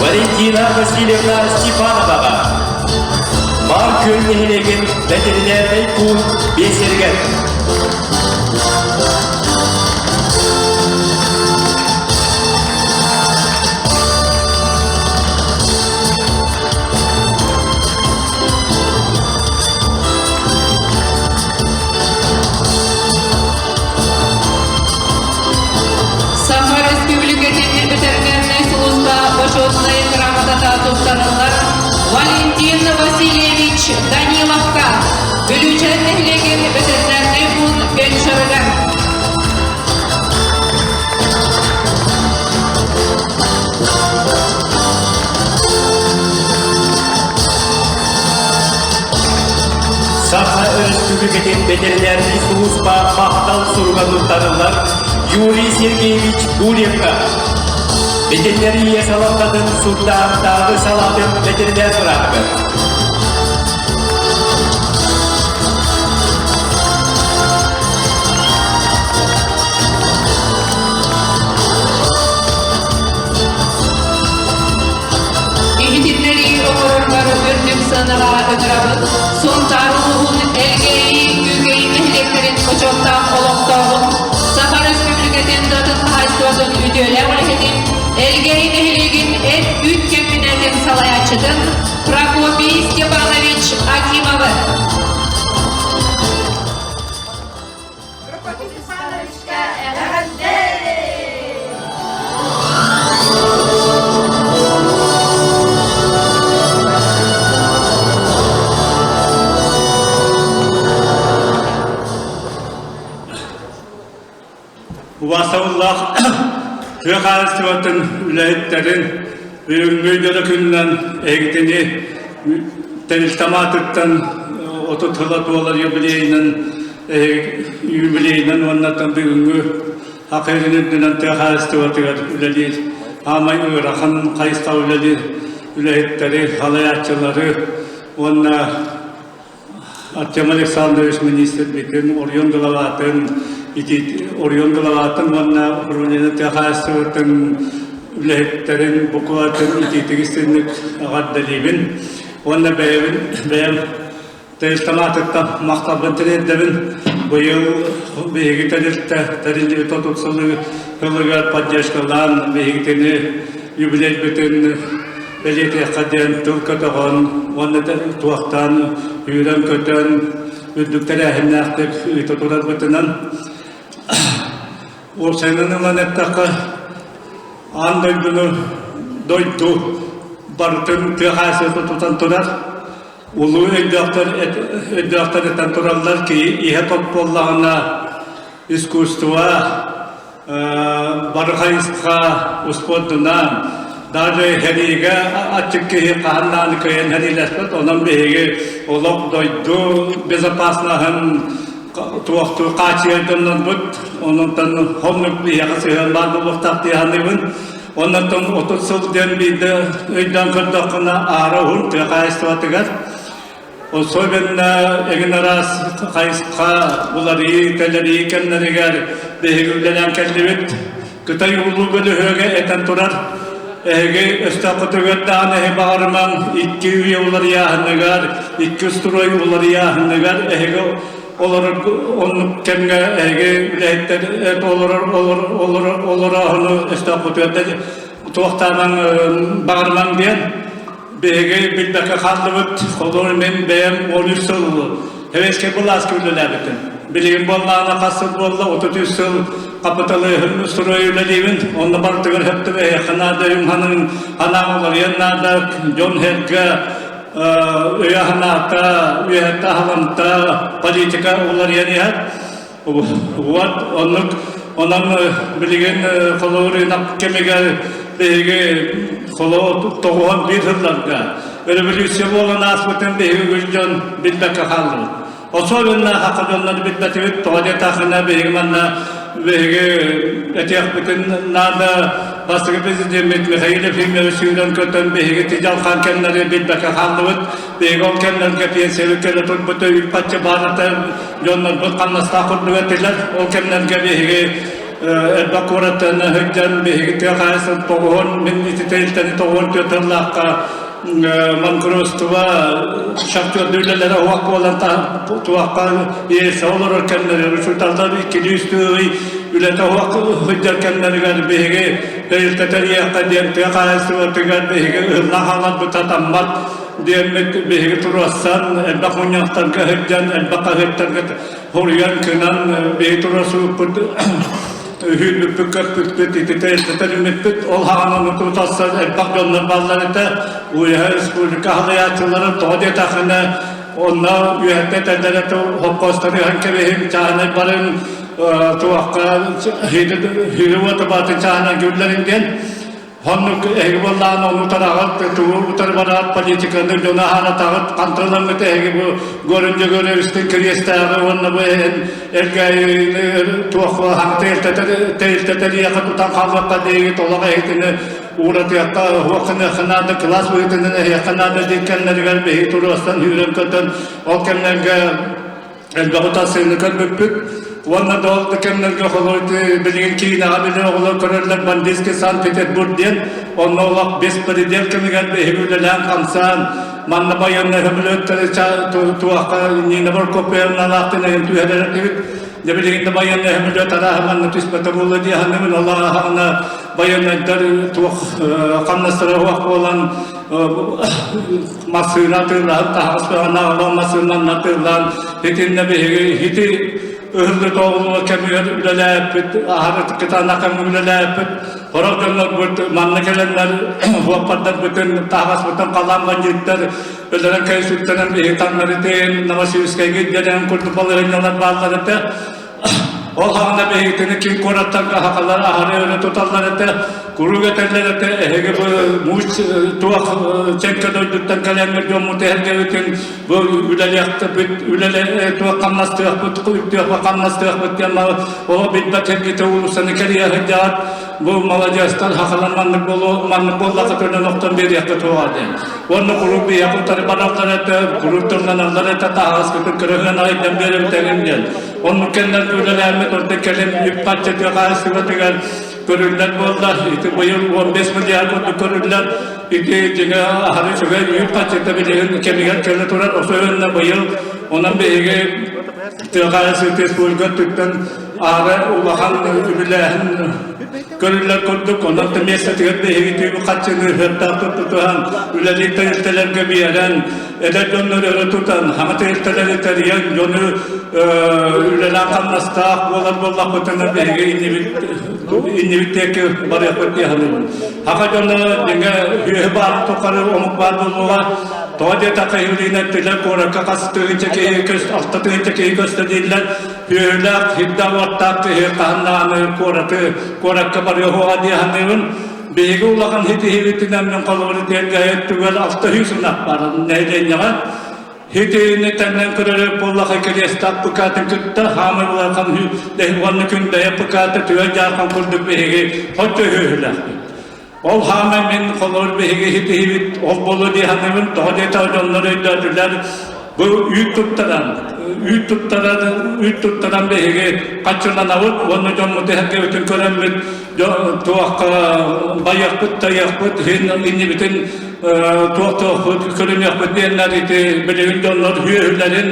D: Валентина Васильевна Степановаҕа Маар Күөл нэһилиэгин бэтэринээрнэй пуун биэсэригэр.
F: Саха Республикатын ветеринарнай сулууспа бочуотунай грамотата туттарыллар Валентин Васильевич Даниловка, Бүлүүчээн нэһилиэгин ветеринарнай пуун фельдшерыгар.
D: Саха Өрөспүүбүлүкэтин бэтэринээрдии сулууспа махтал суруга туттарыллар Юрий Сергеевич Гурьевка. Ветеринария салалтатын Сунтаартааҕы салаатын бэтэринээр быраатыгар.
F: Иһитиннэрии оҥороргор үрдүк сыанаҕа ыҥырабыт. Сунтаар улууһун Элгээйи, Күүкэй нэһилиэктэрин бочуоттаах олохтооҕун, Саха Өрөспүүбүлүкэтин тыатын хаһаайыстыбатын үтүөлээх үлэһитин, Элгээйи нэһилиэгин эт-үүт кэмбинээтин салайааччытын Прокопий Степанович Акимовы.
B: Прокопий Степановичка эҕэрдэ!
H: Убаастабыллаах тыа хаһаайыстыбатын үлэһиттэрин бүгүҥҥү дьоро күнүнэн эһигитини тэрилтэм аатыттан 30 сыла туолар юбилейынан юбилейынан уонна бүгүҥҥү Хахыйын үрдүнэн тыа хаһаайыстыбатыгар үлэлиир аамай ыарахан хайысха үлэлиир үлэһиттэри, салайааччылары уонна Артем Александрович министрбитин, оройуон главатын, оройуон главатын уонна управление тыа хаһаайыстыбатын үлэһиттэрин букватын итиитик истинник эҕэрдэлиибин уонна бэйэбин бэйэм тэрилтэм аатыттан махталбын тириэрдэбин. Быйыл биһиги тэрилтэ тэриллибит 30 сылыгар поддержкалаан биһигитини юбилейбитин бэлиэтиэххэ диэн тыл көтөҕөн уонна туохтаан үүрэн-көтөн үрдүк тэрээһиннээхтик ыыта турарбытынан уопсайынан ылан эттэххэ аан дойдуну дойду барытын тыа хаһаайыстыбата тутан турар улуу өйдөөхтөр өйдөөхтөр этэн тураллар киһи иһэ тот буоллаҕына искусство бары хайысха успуордунан даже хэриигэ аччык киһи хаһан даҕаны кыайан хэриилэспэт онон биһиги олох дойду безопасноһын туохтуу хаачыйар дьоннорбут ононтон хоннук биһиэхэ сыһыан баар буолуохтаах дии саныыбын оннортон 30 сыл диэн биирдэ өйдөөн көрдөххүнэ аара уһун тыа хаһаайыстыбатыгар Особенно эҥин араас хайысха уларыйыы, тэлэрийии кэмнэригэр биһиги үлэлээн кэллибит. Кытай улуу бөлүһүөгэ этэн турар, эһиги өстөөххүтүгэр даҕаны эһи баҕарымаҥ, икки үйэ уларыйааһыныгар, икки строй уларыйааһыныгар эһиги олорор оннук кэмҥэ эһиги үлэһиттэр олорор олорор олорооһуну өстөөххүтүгэр туохтаамаҥ баҕарымаҥ диэн Биһиги билбэккэ хааллыбыт, холобур мин бэйэм 13 сыл Сэбиэскэй былааска үлэлээбитим. Билигин буоллаҕына хас сыл буолла, 33 сыл хапыталыыһым устуруой үлэлиибин. Онно барытыгар сөптөөх эһиэхэ наада өйүм санаам уларыйан наада, дьон-сэргэ өйө-санаата, үөһэттэ аһаламта, политика уларыйан иһэр. Вот оннук онон билигин холобур ынах кэмигэр биһиги холоо тоҕуһан биир сылларга өрөбөлүүссүйэ буолан ааспытын биһиги үгүс дьон билбэккэ хааллыбыт. Особенно саха дьоннор билбэтибит, тоҕо диэтэххинэ биһиги манна биһиги этиэхпитин наада. бастакы президеммит Михаил Ефимович сүүрэн-көтөн биһиги тидьалхан кэмнэри билбэккэ хааллыбыт. Биһиги ол кэмнэргэ пенсияны кэлэ турбут үп-харчы баарата дьоннорбут хамнастаах курдук этилэр. Ол кэмнэргэ биһиги элбэх куораттан сылдьан биһиги тыа хаһаайыстыбатын тоҕуһун мин ити тэрилтэни тоҕуон түөрт сыллаахха банкротство шахтердуу үлэлэрэ уһуох буолан туохха иэсэ олорор кэмнэригэр учууталлар иккилии үстүү ый үлэтэ уһуох сылдьар кэмнэригэр биһиги тэрилтэ тэрийиэххэ диэн тыа хаһаайыстыбатыгар биһиги ыһыллан хааларбыт сатаммат диэммит биһиги туруорсан элбэх мунньахтарга сылдьан элбэх хаһыаттарга хоруйан кынан биһиги туруорсубуппут үһүүрбүппүт көппүппүт ити тэрилтэтэр ол хаҕан ону тутассан элбэх дьоннор бааллар этэ уйаһа республика халыйааччыларын тоҕо диэтэххинэ онно үөһэттэн этэллэр этэ хоппуостары ыһан кэбиһиҥ чааһынай барын туохха хири уота баатын чааһынан гүллэрин диэн Оннук эһиги буоллаҕына ону утараҕыт, тугу утары бараат политиканы дьону аһаратаҕыт, ханталаҥҥыт эһиги бу Горын Дьөгүөрөбүстэн Кириэстээҕи уонна бу эһэн Элгээйини туох хаҥ тэрилтэтэ тутан хаалыахха диэги толох эһитини ууратыахха, уһуохханыахха наада, кылаас быһыытынан эһиэххэ наада диэн кэмнэригэр биһиги туруорсан үүрэн-көтөн ол кэмнэргэ элбэҕи тасыыны көрбүппүт. Уонна да ол да кэмнэргэ холобур билигин киинэҕэ билэр оҕолор көрөллөр бандитский Санкт-Петербург диэн. Онно олох беспредел кэмигэр биһиги үлэлээн хамсаан манна байыаннай сөмөлүөттэри туохха Нина Прокопьевналаахтын эһин түһэрэр этибит. Дьэ билигин да байыаннай сөмөлүөт арааһа манна түспэтэ буолла дии саныыбын. Ол ааһаҕына байыаннайдар туох хамнастара суох буолан массыына атыылаһан таһаҕас бөҕөнө массыынанан атыылаан итиннэ биһиги ити ыһыллы тоҕулуга кэмигэр үлэлээппит аһары кытаанах кэмҥэ үлэлээппит сорох дьоннорбут манна кэлэннэр уоппардарбытын таһаҕаспытын халаан бандьыыттар өлөрөн кэйсүттэнэн биһиги таҥнары тиэйэн Новосибирскайга илдьэрэн курдук балаһыанньалар бааллар этэ. Ол хаҕына биһигитини ким куораттарга сахалар аһары өрө туталлар этэ, куруук этэллэр этэ, эһиги бу муус туох чэҥкэ дойдуттан кэлэҥҥит дьоммут эһэргэбитин бу үлэлиэхпит, үлэлэ туох хамнастыахпыт, үрдүөхпүт хамнастыахпыт диэн ол билбэт сиргитэ уулуссаны кэрийэ сылдьаҕыт, бу маладьыастар сахалар маннык буолуо маннык буоллахха көнөн охтон биэриэххэ туоҕа диэн. Уонна куруук биһиэхэ утары бараллар этэ, куруук тылланаллар этэ, таһаҕаскытын кырыһыан аҕайдан биэрэбит эҥин диэн. Оннук кэннэргэ үлэлээммит, онтон кэлин үп-харчы тыа хаһаайыстыбатыгар көрүллэр буолла. Ити быйыл 15 миллиард курдук көрүллэр. Ити дьиҥэ аһары үчүгэй үп-харчыта билигин кэмигэр кэлэ турар. Особенно быйыл онон биһиги тыа хаһаайыстыбатын республика өттүттэн аара улахан үбүлээһин көрүллэр курдук, онон да миэстэтигэр биһиги түүн харчыны ыһыахтаах тутуһан, үлэлиир тэрилтэлэргэ биэрэн, эдэр дьоннору өрө тутан, хаҥа тэрилтэлэри тэрийэн, дьону үлэлээн хамнастаах буолар буоллахпытына биһиги иннибит иннибит диэки барыахпыт дии саныыбын. Саха дьоно дьиҥэ үөһү баарын тухары омук баар буолуоҕа. Тоҕо диэтэххэ Юлина эттилэр куоракка хас тыһыынча киһи көс 6 тыһыынча киһи көстө дииллэр. Үөһүлээх хирдээх уоттаах киһи хаһан даҕаны куораты куоракка барыа суоҕа дии саныыбын. Биһиги улахан ситиһиибитинэн мин холобур тиэргэһи өттүгэр 600 ынах баар нэһилиэнньэҕэ. Хитиини тэннэн көрөрө буоллаха кириэстээх пыкаатын кытта хаамай улахан уонна күндэйэ пыкаата түһэн дьаархан курдук биһиги хоччо үһүлээхпит. Ол хаамай мин холобур биһиги ситиһиибит ол буолуо дии саныыбын. Тоҕо диэтэҕэ дьоннор өйдөөтүлэр бу үүт туттаран, үүт туттаран, үүт туттаран биһиги хаччыланабыт уонна дьоммут эһэргэбитин көрөммүт туохха байыахпыт, тайыахпыт, иннибитин туох туохпут көрүнүөхпүт диэннэр ити билигин дьоннор үөһүлэрин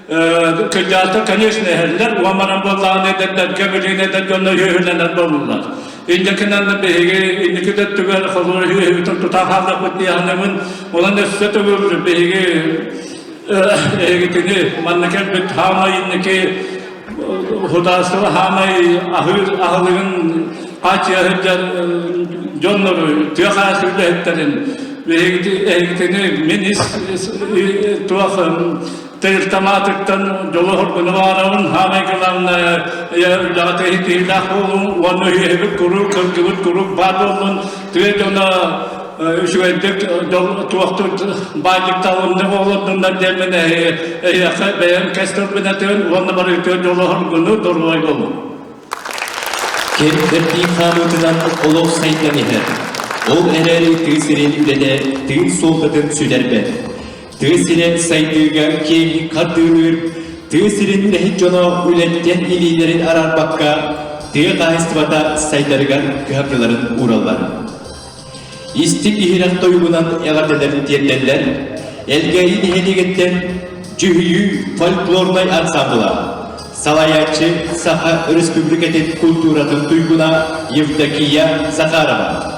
H: Кырдьаҕастар, конечно, эһэллэр, уон баран буоллаҕына эдэрдэргэ билигин эдэр дьонно үөһүлэнэр буоллулар. Инникинэн биһиги инники да өттүгэр холуур үөһүбүтүн тута хааллахпыт дии саныыбын. Онон өссө төгүл биһиги эһигитини манна кэлбит хаамай инники судаарыстыба хаамай аһыыр аһылыгын хааччыйа сылдьар дьоннору тыа хааччы үлэһиттэрин эһигитини мин ис туох тэрилтэ дьолу хоргуну баарабын хаамай главное үлэҕэ тэһитиилээх буолуҥ уонна үһүбүт куруук кыргыбыт куруук баар буоллун тыа дьоно үчүгэйдик туохтур баайдыктаалыннык олордуннар диэммин эһиэхэ бэйэм кэс тылбын этэн уонна барытыгар дьолу хоргуну доруобай буолуҥ.
D: Кэм кэрдии хаамыытынан олох сайдан иһэр. Ол эрээри тыа сирин үлэтэ тыын суолтатын сүтэрбэт. Тыа сирэ сайдыыга киэҥник хардыылыыр, тыа сирин үлэһит дьоно үлэттэн илиилэрин араарбакка, тыа хаһаайыстыбата сайдарыгар кыһамньыларын уураллар. Истиҥ иһирэх тойугунан эҕэрдэлэр тиэрдэллэр Элгээйи нэһилиэгиттэн Дьүһүйүү фольклорнай ансаамбыла, салайааччы Саха Өрөспүүбүлүкэтин култууратын туйгуна Евдокия Захарова.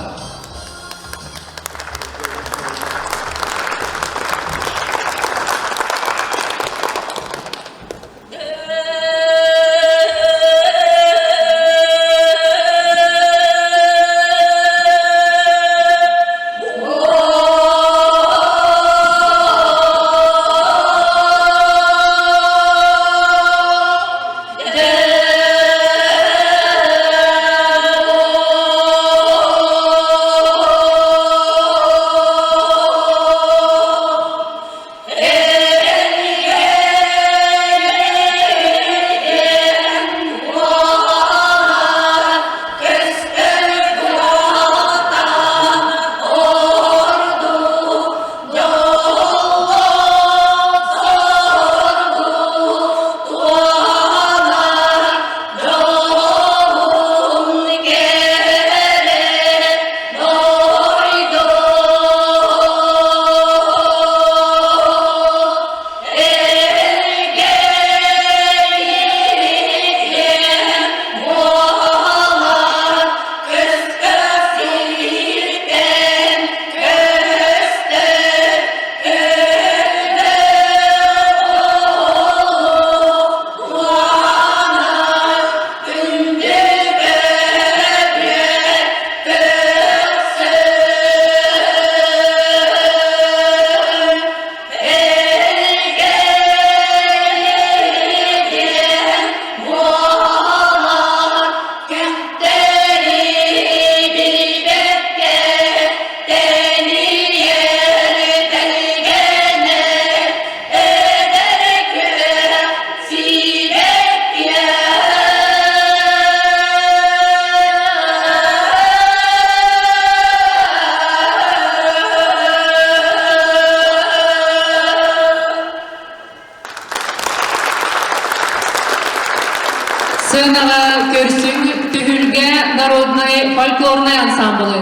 F: Сыанаҕа көрсүҥ түһүлгэ народнай фольклорнай ансамблы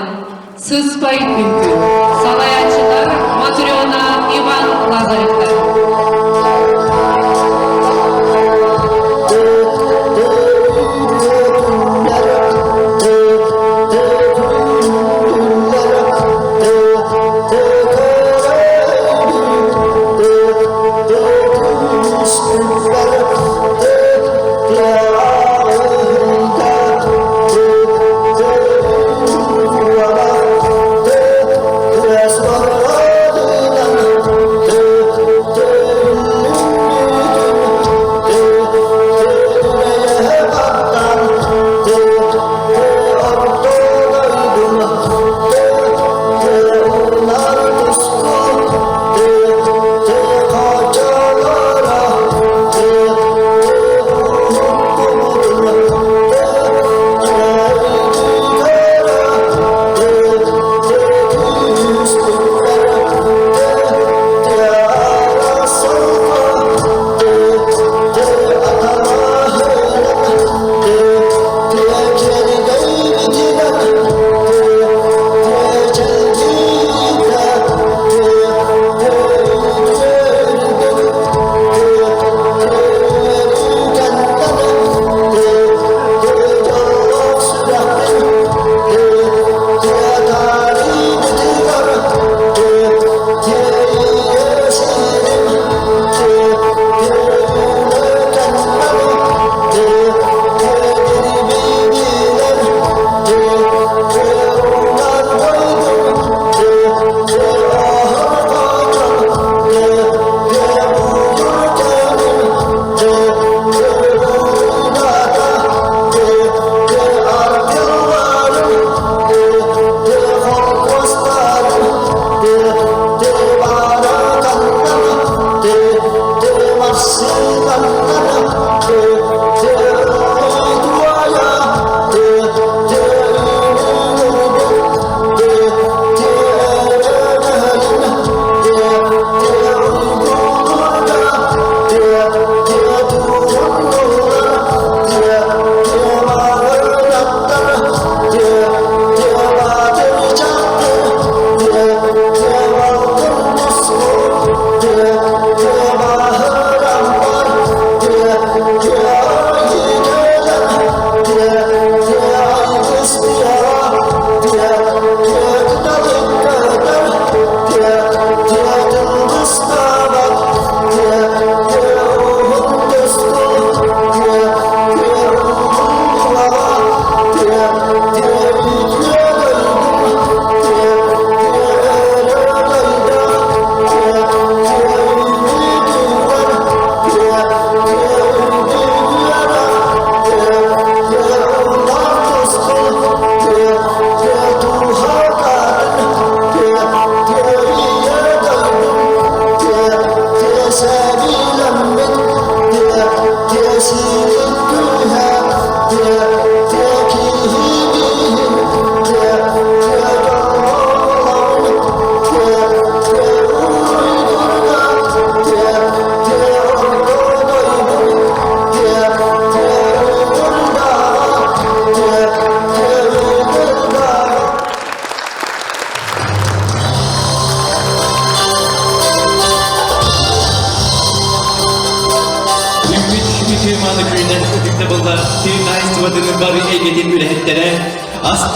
F: Сыспай үҥкүү. Салайааччылар Матрена Иван Лазаревтар.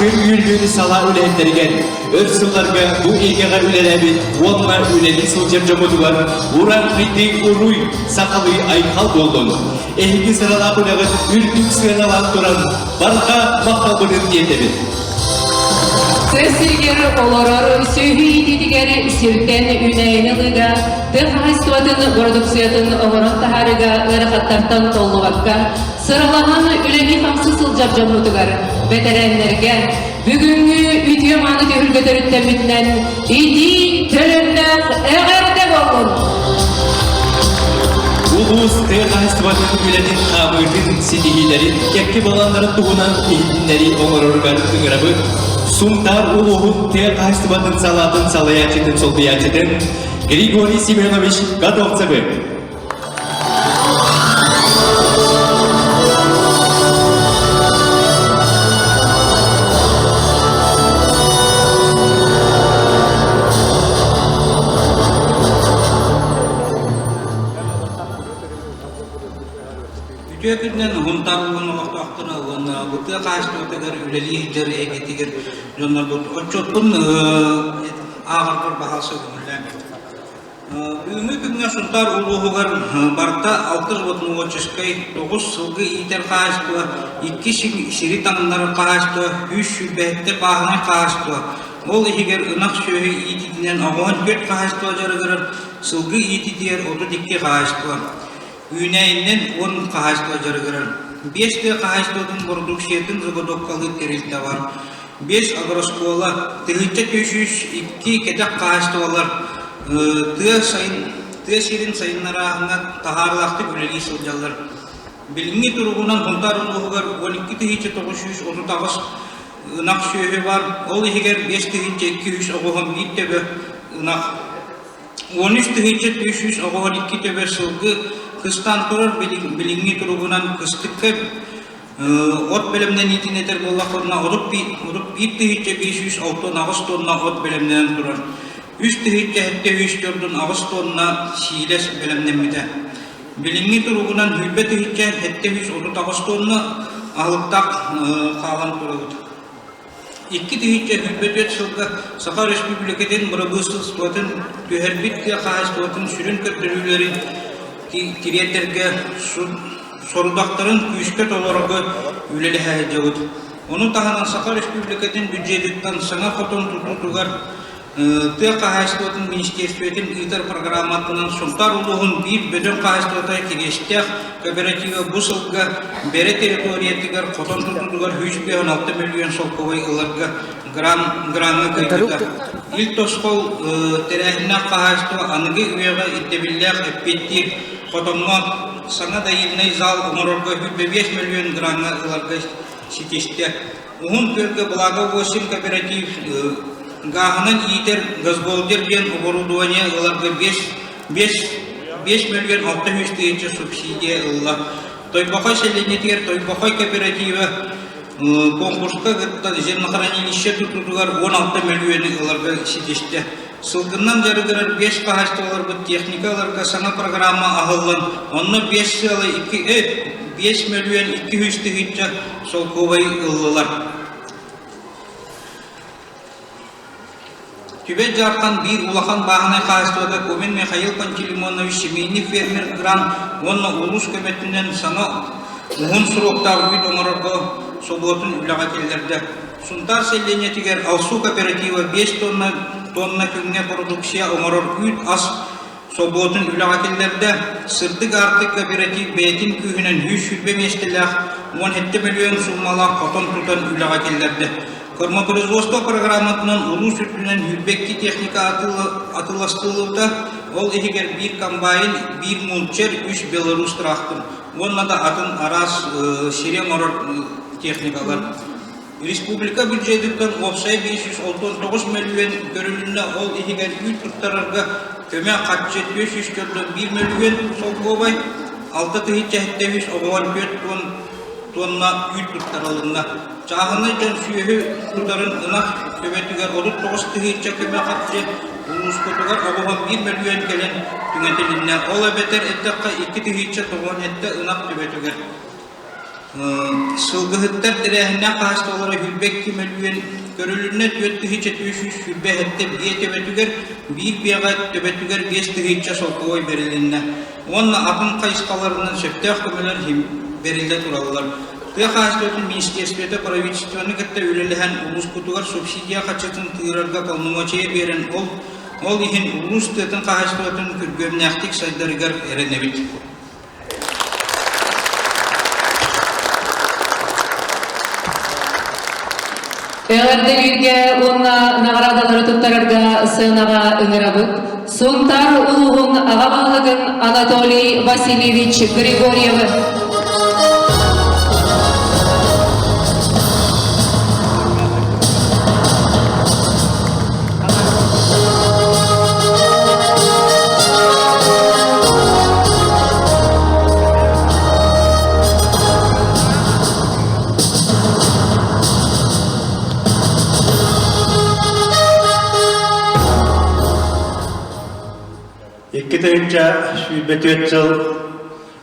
D: Астыыр-үөллүүр салаа үлэһиттэригэр өр сылларга бу эйгэҕэ үлэлээбит уонна үлэлии сылдьар дьоммутугар уран-хайдыы уруй, сахалыы айхал буоллун! Эһиги сыралаах үлэҕит үрдүк сыаналаан туран барҕа махталбытын тиэрдэбит!
F: Тыа сиригэр олорор сүөһү иитиитигэр сиртэн үүнээйини ылыыга, тыа хаһаайыстыбатын бородууксуйатын оҥорон таһаарыыга ыарахаттартан толлубакка, сыралаһан үлэлии-хамсыы сылдьар дьоммутугар, бэтэрээннэргэ бүгүҥҥү үтүө-мааны түһүлгэ төрүттэммитинэн итии төлөннөөх эҕэрдэ буоллун!
D: Улуус тыа хаһаайыстыбатын үлэтин хаамыытын, ситиһиилэрин, кэккэ балааннарын туһунан иһитиннэрии оҥороругар ыҥырабыт. Сунтаар улууһун тыа хаһаайыстыбатын салаатын салайааччытын солбуйааччытын Григорий Семенович Готовцевы.
I: Үтүө күнүнэн Уһунтаар улууһун олохтоохторо уонна бу тыа хаһаайыстыбатыгар үлэлии сылдьар эйгэтигэр дьоннорбут отчуоппун ааҕарбар баһаалса көҥүллээҥ. Бүгүҥҥү күҥҥэ Сунтаар улууһугар барыта алтыс воднолоческай тоҕус сылгы иитэр хаһаайыстыба, икки сири таҥнарар хаһаайыстыба, 127 бааһынай хаһаайыстыба, ол иһигэр ынах сүөһү иитиитинэн оҕоһун түөрт хаһаайыстыба дьарыгырар, сылгы иитиитигэр 32 хаһаайыстыба, үүнээйинэн 10 хаһаайыстыба дьарыгырар. Биэс тыа хаһаайыстыбатын бородууксуйатын заготовкалыыр тэрилтэ бар. Биэс агрооскуола, 1102 кэтэх хаһаайыстыбалар тыа, сайын, тыа сирин сайыннарааһыҥҥа таһаарыылаахтык үлэлии сылдьаллар. Билиҥҥи туругунан Сунтаар улууһугар 12 938 ынах сүөһү бар, ол иһигэр 5200 оҕуһун биир төбө ынах 13 300 оҕо 12 төбө сылгы кыстаан турар билиҥҥи туругунан кыстыкка от бэлэмнэниитин этэр буоллахпытына, 31 568 тонна от бэлэмнэнэн турар. 3 704 тонна сиилэс бэлэмнэммитэ. Билиҥҥи туругунан 20 738 тонна аһылыктаах хаалан турабыт. 2024 сылга Саха Өрөспүүбүлүкэтин бырабыыталыстыбатын түһэрбит тыа хаһаайыстыбатын сүрүн көрдөрүүлэрин тириэрдэргэ сорудахтарын күүскэ толорорго үлэлэһэ сылдьабыт. Ону таһынан Саха Өрөспүүбүлүкэтин бюджетыттан саҥа хотон тутуутугар Тыа хаһаайыстыбатын министиэристибэтин ыытар программатынан Сунтаар улууһун биир бөдөҥ хаһаайыстыбата Кириэстээх кооператива бу сылга Бэрэ территориятыгар хотон тутуутугар 156 мөлүйүөн солкуобай ыларга граҥҥа кыайбыта. Ил Тосхол тэрээһиннээх хаһаайыстыба аныгы үйэҕэ ирдэбиллээх эппиэттиир хотоҥҥо саҥа доильнай зал оҥорорго 105 мөлүйүөн граҥҥа ыларга ситистэ. Уһун Күөлгэ Благо 8 кооператив гааһынан иитэр газболдер диэн оборудование ыларга 5, 5, 5 мөлүйүөн 600 тыһыынча субсидия ылла. Тойбохой сэлиэнньэтигэр Тойбохой кооператива конкурска кытта зернохранилище тутуутугар 16 мөлүйүөнү ыларга ситистэ. Сылгыннан дьарыгырар 5 хаһаайыстыбаларбыт техника ыларга саҥа программа аһыллан, онно 5 сыала 2, 5 мөлүйүөн 200 тыһыынча солкуобай ыллылар. Түбэ Дьаархан биир улахан бааһынай хаһаайыстыбата Комин Михаил Пантелеймонович семейный фермер грант уонна улуус көмөтүнэн саҥа уһун сроктаах үүт оҥорорго собуотун үлэҕэ киллэрдэ. Сунтаар сэлиэнньэтигэр Алсу кооператива 5 тонна, тонна күҥҥэ продукция оҥорор үүт ас собуотун үлэҕэ киллэрдэ. Сырдык Аартык кооператив бэйэтин күүһүнэн 120 миэстэлээх 17 мөлүйүөн суумалаах хотон тутан үлэҕэ киллэрдэ. Кормопроизводство программатынан улуус үрдүнэн 22 техника атыыластыллыбыта, ол иһигэр биир комбайн, биир мульчер, үс Беларусь трактор уонна да атын араас сири оҥорор техникалар. Республика бюджетыттан уопсай 569 мөлүйүөн көрүлүннэ, ол иһигэр үүт туттарарга көмө харчы 441 мөлүйүөн солкуобай, 6 703 оҕоһон 4 тонна үүт туттарылынна. Чааһынай дьон сүөһү тутарын ынах төбөтүгэр 39 тыһыынча көмө харчы улууспутугар оҕоһон 1 мөлүйүөн кэлэн түҥэтилиннэ. Ол эбэтэр эттэххэ 2 тыһыынча 97 ынах төбөтүгэр. Сылгыһыттар тэрээһиннээх хаһаайыстыбалара 22 мөлүйүөн көрүлүннэ 4327 биэ төбөтүгэр, биир биэҕэ төбөтүгэр 5000 солкуобай бэрилиннэ уонна атын хайысхаларынан сөптөөх көмөлөр бэриллэ тураллар. Тыа хаһаайыстыбатын министиэристибэтэ правительствоны кытта үлэлэһэн улууспутугар субсидия харчытын тыырарга полномочия биэрэн ол ол иһин улуус тыатын хаһаайыстыбатын күргүөмнээхтик сайдарыгар эрэнэбит.
F: Эҕэрдэлииргэ уонна наҕараадалары туттарарга сыанаҕа ыҥырабыт. Сунтаар улууһун аҕа баһылыгын Анатолий Васильевич Григорьевы.
H: 2024 сыл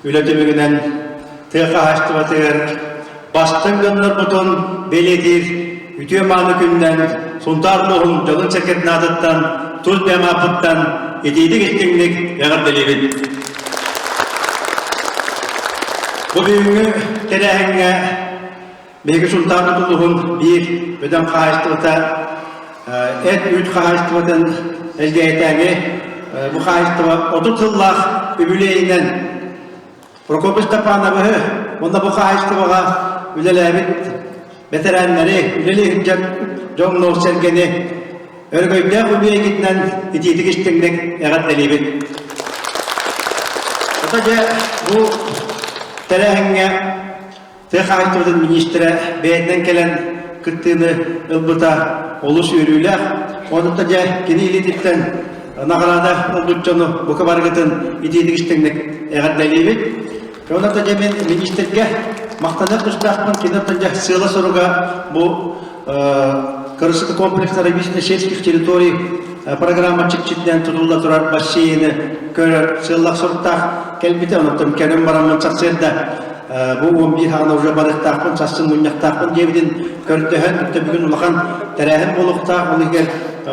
H: үлэ түмүгүнэн тыа хаһаайыстыбатыгар бастыҥ дьоннорбутун бэлиэтиир үтүө мааны күнүнэн Сунтаар улууһун дьонун-сэргэтин аатыттан тус бэйэм ааппыттан итиитик-истиҥник эҕэрдэлиибин. Бу бүгүҥҥү тэрээһиҥҥэ биһиги Сунтаарбыт улууһун биир бөдөҥ хаһаайыстыбата эт-үүт хаһаайыстыбатын Элгээйитээҥи бу хаһаайыстыба 30 сыллаах үбүлүөйүнэн Прокопий Степановиһы уонна бу хаһаайыстыбаҕа үлэлээбит бэтэрээннэри, үлэлии сылдьар дьоҥну-сэргэни өрөгөйдөөх үбүлүөйгүтүнэн итиитик истиҥник эҕэрдэлиибит. Ото дьэ бу тэрээһиҥҥэ тыа хаһаайыстыбатын миниистирэ бэйэтинэн кэлэн кыттыыны ылбыта олус үөрүүлээх. Онута дьэ кини илиититтэн наҕараада ылбыт дьону бука барыгытын итиитик истиҥник эҕэрдэлиибит. Онута дьэ мин миниистиргэ махтаныах тустаахпын кини дьэ сыала-соруга бу Красота комплекса развития сельских территорий программа чипчитинэн тутулла турар бассейны көрөр сыаллаах-соруктаах кэлбитэ. Онтон кэлэн бараммын сарсыарда бу 11 хаҕына уже барыахтаахпын, сарсын мунньахтаахпын диэбитин көрдөһөн, өттө бүгүн улахан тэрээһин буолуохтаах. Ол иһигэр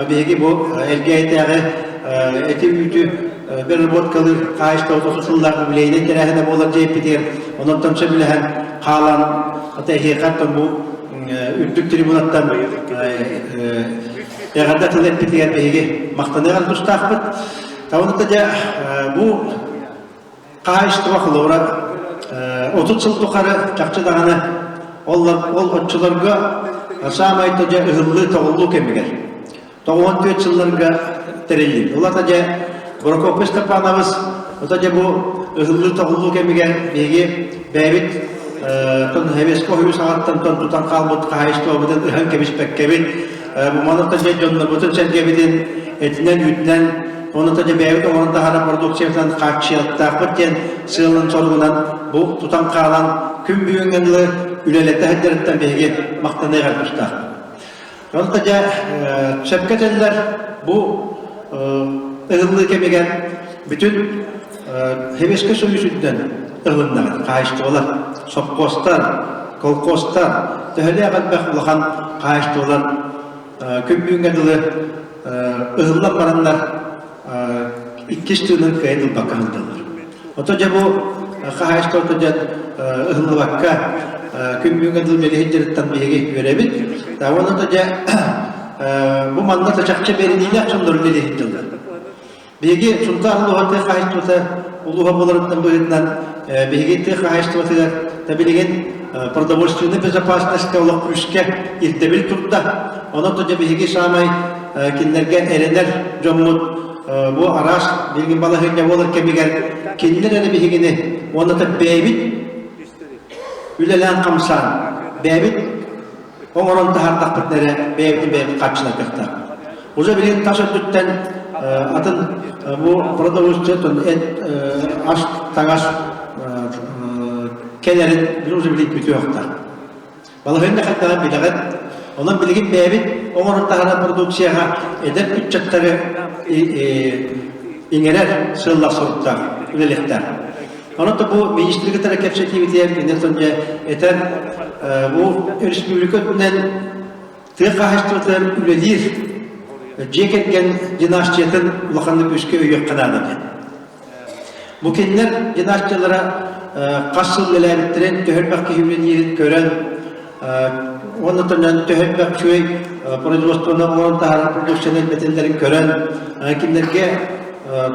H: биһиги бу Элгээйитээҕи эти үүтү переработкалыыр хаһаайыстыба тутуллаах юбилейнай тэрээһинэ буолар диэппитигэр, онон сөбүлэһэн хаалан, ата эһиэхэ бу үрдүк трибунаттан эҕэрдэ тыл эппитигэр биһиги махтаныах тустаахпыт. Тавыныта дьэ бу хаһаайыстыба холобура 30 сыл тухары чахчы даҕаны ол ол оччолорго саамай дьэ ыһыллыы тоҕуллуу кэмигэр 94 сылларга тэриллибит. Улата дьэ Прокопий Степанович ото дьэ бу ыһыллыы-тоҕуллуу кэмигэр биһиги бэйэбит тон Хэвеско хойуу саҕаттан тон тутан хаалбыт хаһаайыстыбабытын ыһан кэбиспэккэбит бу манна дьэ дьоннорбутун сэргэбитин этинэн үүтүнэн уонна дьэ бэйэбит оҥорон таһаарар продукциябытынан хааччыйыахтаахпыт диэн сыалынан-соругунан бу тутан хаалан күн бүгүҥҥэ дылы үлэлэтэ сылдьарыттан биһиги махтаныах эрэ тустаахпыт. Онто дьэ сөпкө этэллэр бу ыһыллыы кэмигэр бүтүн Сэбиэскэй Союз үрдүнэн ыһылыннаҕа хаһаайыстыбалар, сопхуостар, колхозтар, төһөлөөх элбэх улахан хаһаайыстыбалар күн бүгүҥҥэ дылы ыһыллан бараннар иккис тыынын кыайан ылбакка сылдьаллар. Ото дьэ бу хаһаайыстыбата дьэ ыһыллыбакка күн бүгүҥҥэ дылы үлэлиһин дьарыттан биһиги үөрэбит. Уонна дьэ бу манна да чахчы бэриниилээх дьоннор үлэлиһин дьыллар. Биһиги Сунтаар улууһа тыа хаһаайыстыбата улууһа буоларыттан быһыытынан биһиги тыа хаһаайыстыбатыгар да билигин продовольственная безопасность олох күүскэ ирдэбил турда. Онон дьэ биһиги саамай кинилэргэ эрэнэр дьоммут бу араас билигин балаһыанньа буолар кэмигэр кинилэр эрэ биһигини уонна да бэйэбит үлэлээн хамсаан бэйэбит оҥорон таһаардахпытына эрэ бэйэбитин бэйэбит хааччынар кыахтаахпыт. Уже билигин тас өттүттэн атын бу продовольствие эт ас таҥас кэлэрин уже билигин бүтүөхтээх. Балаһыанньа хайдаҕын билэҕит. Онон билигин бэйэбит оҥорон таһаарар продукцияҕа эдэр ыччаттары иҥэрэр сыаллаах соруктаах үлэлиэхтээх.
J: Онон бу министри кытары кэпсэтиибитигэр кини дьэ этэр бу республика өттүнэн тыа хаһаайыстыбатыгар үлэлиир дьиэ кэргэн династиятын улаханнык күүскэ өйүөххэ наада диэн. Бу кинилэр династиялара хас сыл үлэлээбиттэрин, төһө элбэх киһи үлэлиирин көрөн, уонна төнөн төһө элбэх үчүгэй производствоны оҥорон таһаарар продукцияны элбэтэллэрин көрөн, кинилэргэ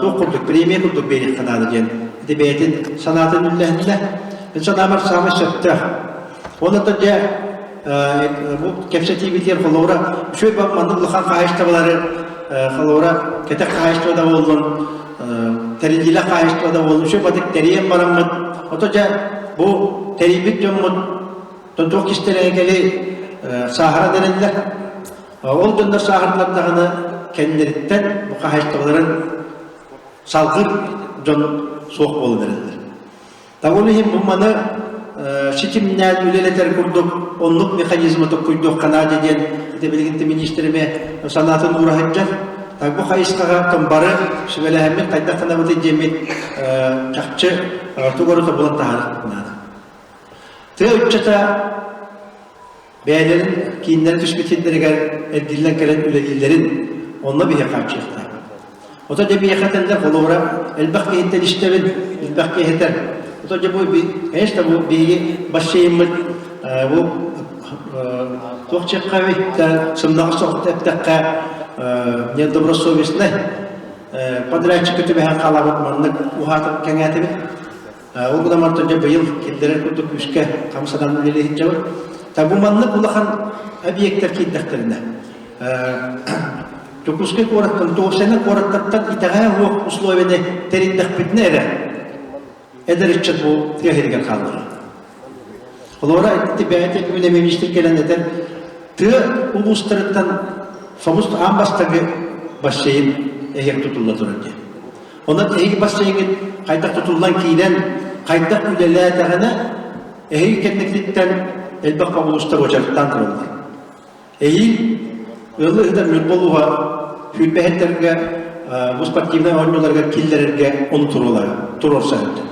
J: туох курдук премия курдук биэриэххэ наада диэн ити бэйэтин санаатын үллэһиннэ. Мин санаабар саамай сөптөөх. Уонна дьэ бу кэпсэтиибитигэр холобура үчүгэй маннык улахан хаһаайыстыбалары холобура кэтэх хаһаайыстыба да буоллун тэриллиилээх хаһаайыстыба да буоллун үчүгэй батык тэрийэн бараммыт ото дьэ бу тэрийбит дьоммут туох кистэлэҥэ кэли сааһыран эрэллэр. Ол дьоннор сааһырдылар даҕаны кэннилэриттэн бу хаһаайыстыбаларын салгыр дьон суох буолан эрэллэр. Ол иһин бу маны ситимнээн үлэлэтэр курдук оннук механизмы токкуйдуохха наада диэн ити билигин министр эмиэ санаатын уура сылдьар. Бу хайысхаҕа бары сүбэлэһэммит хайдах гынабытый диэммит чахчы тугу эрэ тобулан таһаарыахпыт наада. Тыа ыччата бэйэлэрин кииннэрин түспүт сирдэригэр эргиллэн кэлэн үлэлииллэрин онно биһиэхэ хааччыйыахтаахпыт. Ото дьэ биһиэхэ этэллэр, холобура, элбэх киһиттэн истэбин, элбэх киһи этэр. Ото дьэ бу, конечно, бу биһиги бассейнмыт бу туох чеххаби сымнаҕас соҕус эттэххэ недобросовестный подрядчикка түбэһэн хаалабыт маннык уһаатып кэҥээтибит. Ол гынан баран дьэ быйыл киллэрэр курдук күүскэ хамсанан үлэлии сылдьабыт. Та бу маннык улахан объектар киирдэхтэринэ Дьокуускай куораттан, Туосайна куораттартан итэҕэһэ суох условияны тэрийдэхпитинэ эрэ эдэр ыччат бу тыа сиригэр хааллаҕа. Холобура, ити бэйэтэ бүгүн эмиэ министр кэлэн этэр, тыа улуустарыттан собус аан бастакы бассейн эһиэхэ тутулла турар диэн. Онон эһиги бассейҥҥыт хайдах тутуллан киирэн, хайдах үлэлээтэҕинэ, эһиги кэнникититтэн элбэх улуустар уочараттаан тураллар. Эһиил ыалы ыытар Ньурба улууһа сүүрбэһиттэргэ бу спортивнай оонньууларыгар киллэрэргэ ону туруорса сылдьар.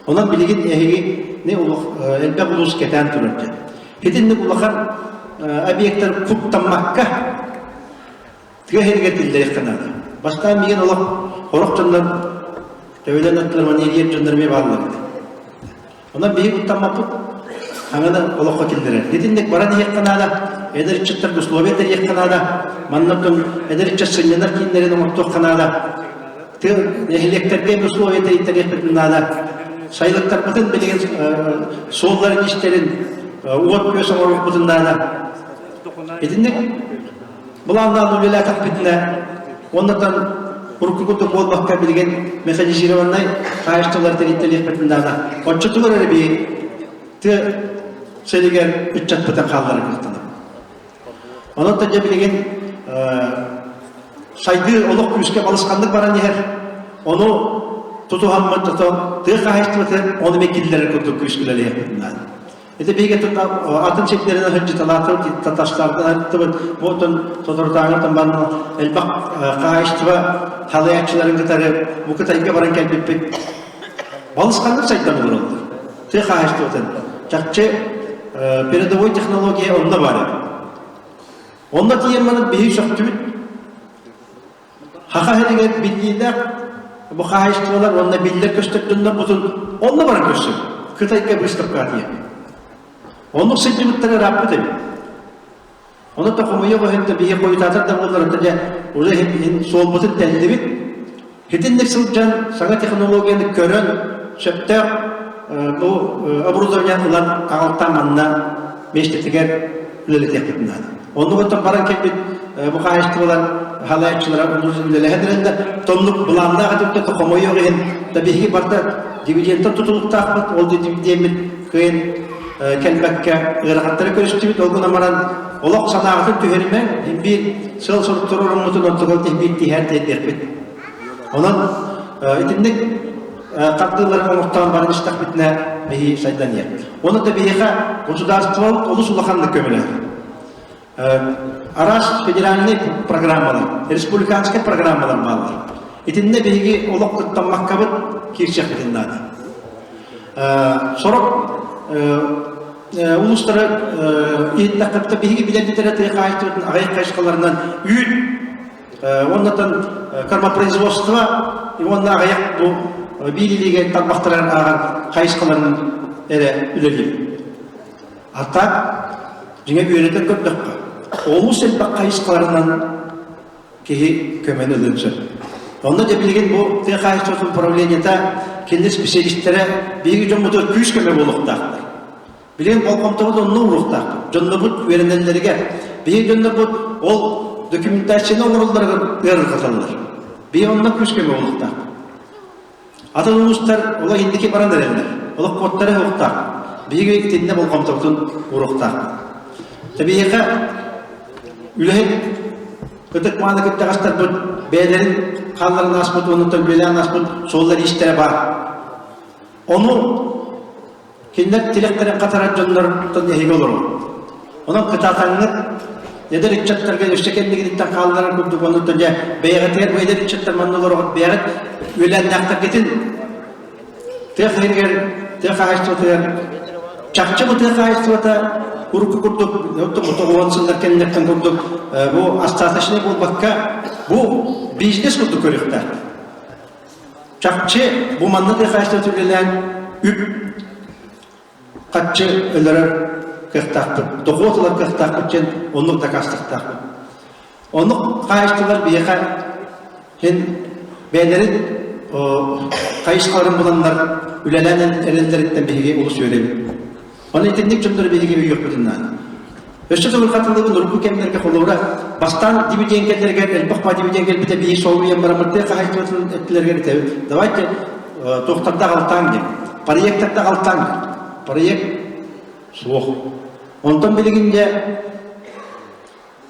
J: Онон билигин эһиги элбэх улуус кэтээн турар диэн. Итинник улахан объектар куттаммакка Тыа сиригэр киллэриэххэ наада. Бастаан миигин олох сорох дьоннор төбөлөн аттылар манна ириэр дьоннор эмиэ бааллар этэ. Онон биһиги куттаммаппыт хаҥаны олоххо киллэрэр. Итинник баран иһиэххэ наада, эдэр ыччаттарга условия тэрийиэххэ наада, манна оттон эдэр ыччат сынньанар кииннэрин оҥортуохха наада. Тыа нэһилиэктэргэ эмиэ условия тэрийтэриэхпитин наада. Сайылыктарбытын билигин суолларын истэрин уот-күөс оҥоруохпутун наада. Итинник Былааннаан үлэлээтэхпитинэ, уоннатан урукку курдук буолбакка билигин механизированнай хаһаайыстыбалар тэрийтэлиэхпитин наада. Оччотугар эрэ биһи тыа сиригэр ыччаппытын хаалларар кыахтанабыт. Онон дьэ билигин сайдыы олох күүскэ балысханнык баран иһэр. Ону тутуһаммыт тыа хаһаайыстыбатын ону эмиэ киллэрэр курдук күүскэ үлэлиэхпитин наада. Ити биһиги атын сирдэринэн сылдьыталаатыбыт, татарстартан оттон соторутааҥыттан баран элбэх хаһаайыстыба халыйааччыларын кытары бу Кытайга баран кэлбиппит. Балысханнык сайдан олороллор. Тыа хаһаайыстыбатын. Чахчы передовой технология онно баар эбит. Онно тиийэн баран биһиги сөхтүбүт. Хаха сиригэр биллиилээх бу хаһаайыстыбалар уонна биллэр көстөр дьоннорбутун онно баран көрсүҥ. Кытайга быыстапка тиийэн. Оннук сылдьыбыттара ырааппыт эбит. Ону да хомуйуох иһин да биһи хойутаатар да буоллар дьэ уже суолбутун тэллибит. Итинник сылдьан саҥа технологияны көрөн сөптөөх бу оборудование ылан аҕалтаан манна миэстэтигэр үлэлэтиэхпитин наада. Оннук оттон баран кэлбит бу хаһаайыстыбалар халааччылара үлэлэһэн эрэллэр. Тоннук былааннаах этиптэ хомойуох иһин да биһиги барда дивидендтэн тутулуктаахпыт, ол дивидеммит кыайан кэлбэккэ ыарахаттары көрүстүбүт. Ол гынан баран олох санааҕытын түһэримэҥ, биир сыал-сорук туруоруммутун онтугал биир тиһээн тиэрдиэхпит. Онон итинник тардыылары оҥортоон баран истэхпитинэ биһи сайдан иһэр. Оны да биһиэхэ государство олус улаханнык көмөлөһөр. Араас федеральный программалар, республиканскай программалар бааллар. Итиннэ биһиги олох кыттаммаккабыт киирсиэхпитин наада. Сорох улуустары иһиттэххэ биһиги билэрбит тыа хаһаайыстыбатын аҕыйах хайысхаларынан үүт уоннатан кормопроизводство уонна аҕыйах бу биир илиигэ тарбахтарынан ааҕар хайысхаларын эрэ үлэлиир. А так, дьиҥэ үөрэтэн көрдөххө, олус элбэх хайысхаларынан киһи көмөнү ылыан сөп. Онно дьэ билигин бу тыа хаһаайыстыбатын управлениета кинилэр специалистэрэ биһиги дьоммутугар күүс көмө буолуохтаахтар. Билигин болҕомтобут онно ууруохтаахпыт. Дьоннорбут үөрэнэллэригэр, биһиги дьоннорбут ол документацияны оҥороллоругар ыарырҕаталлар. Биһиги онно күүс көмө буолуохтаахпыт. Атын улуустар олох инники баран эрэллэр. Олох куоттара суохтаах. Биһиги итиннэ болҕомтобутун ууруохтаахпыт. Тэбиэхэ үлэһит ытык мааны кырдьаҕастарбыт бэйэлэрин хаалларан ааспыт уонна төлбүөлээн ааспыт суоллар-иистэрэ баар. Ону Кинилэр тилэхтэрин хатарар дьоннортон эһиги олоруҥ. Онон кытаатаҥҥыт эдэр ыччаттарга өссө кэннигититтэн хаалларар курдук оннуттан дьэ бэйэҕитигэр бу эдэр ыччаттар манна олороҕут бэйэҕит үөлээннээхтэргитин тыа хаһыытыгар тыа хаһаайыстыбатыгар чахчы бу тыа хаһаайыстыбата урукку курдук тоҕуон сыллар кэннилэртэн курдук бу остаточный буолбакка бу бизнес курдук көрүөхтээх. Чахчы бу манна тыа хаһаайыстыбата үлэлээн үп харчы өлөрөр кыахтаахпыт, дохуот ылар кыахтаахпыт диэн оннук дакаастыахтаахпыт. Оннук хаһаайыстыбалар биһиэхэ син бэйэлэрин хайысхаларын буланнар үлэлээн эрэллэриттэн биһиги олус үөрэбит. Ону итинник дьоннору биһиги өйүөхпүтүн наада. Өссө төгүл хатылыбын урукку кэмнэргэ холобура бастаан дивиденд кэллэригэр элбэх ба дивиденд кэлбитэ биир солуйан бараммыт тыа хаһаайыстыбатын эттилэригэр этэбит. Давайте туохтарда алтаан диэн. Проекттарда алтаан диэн. Проект суох. Онтон билигин дьэ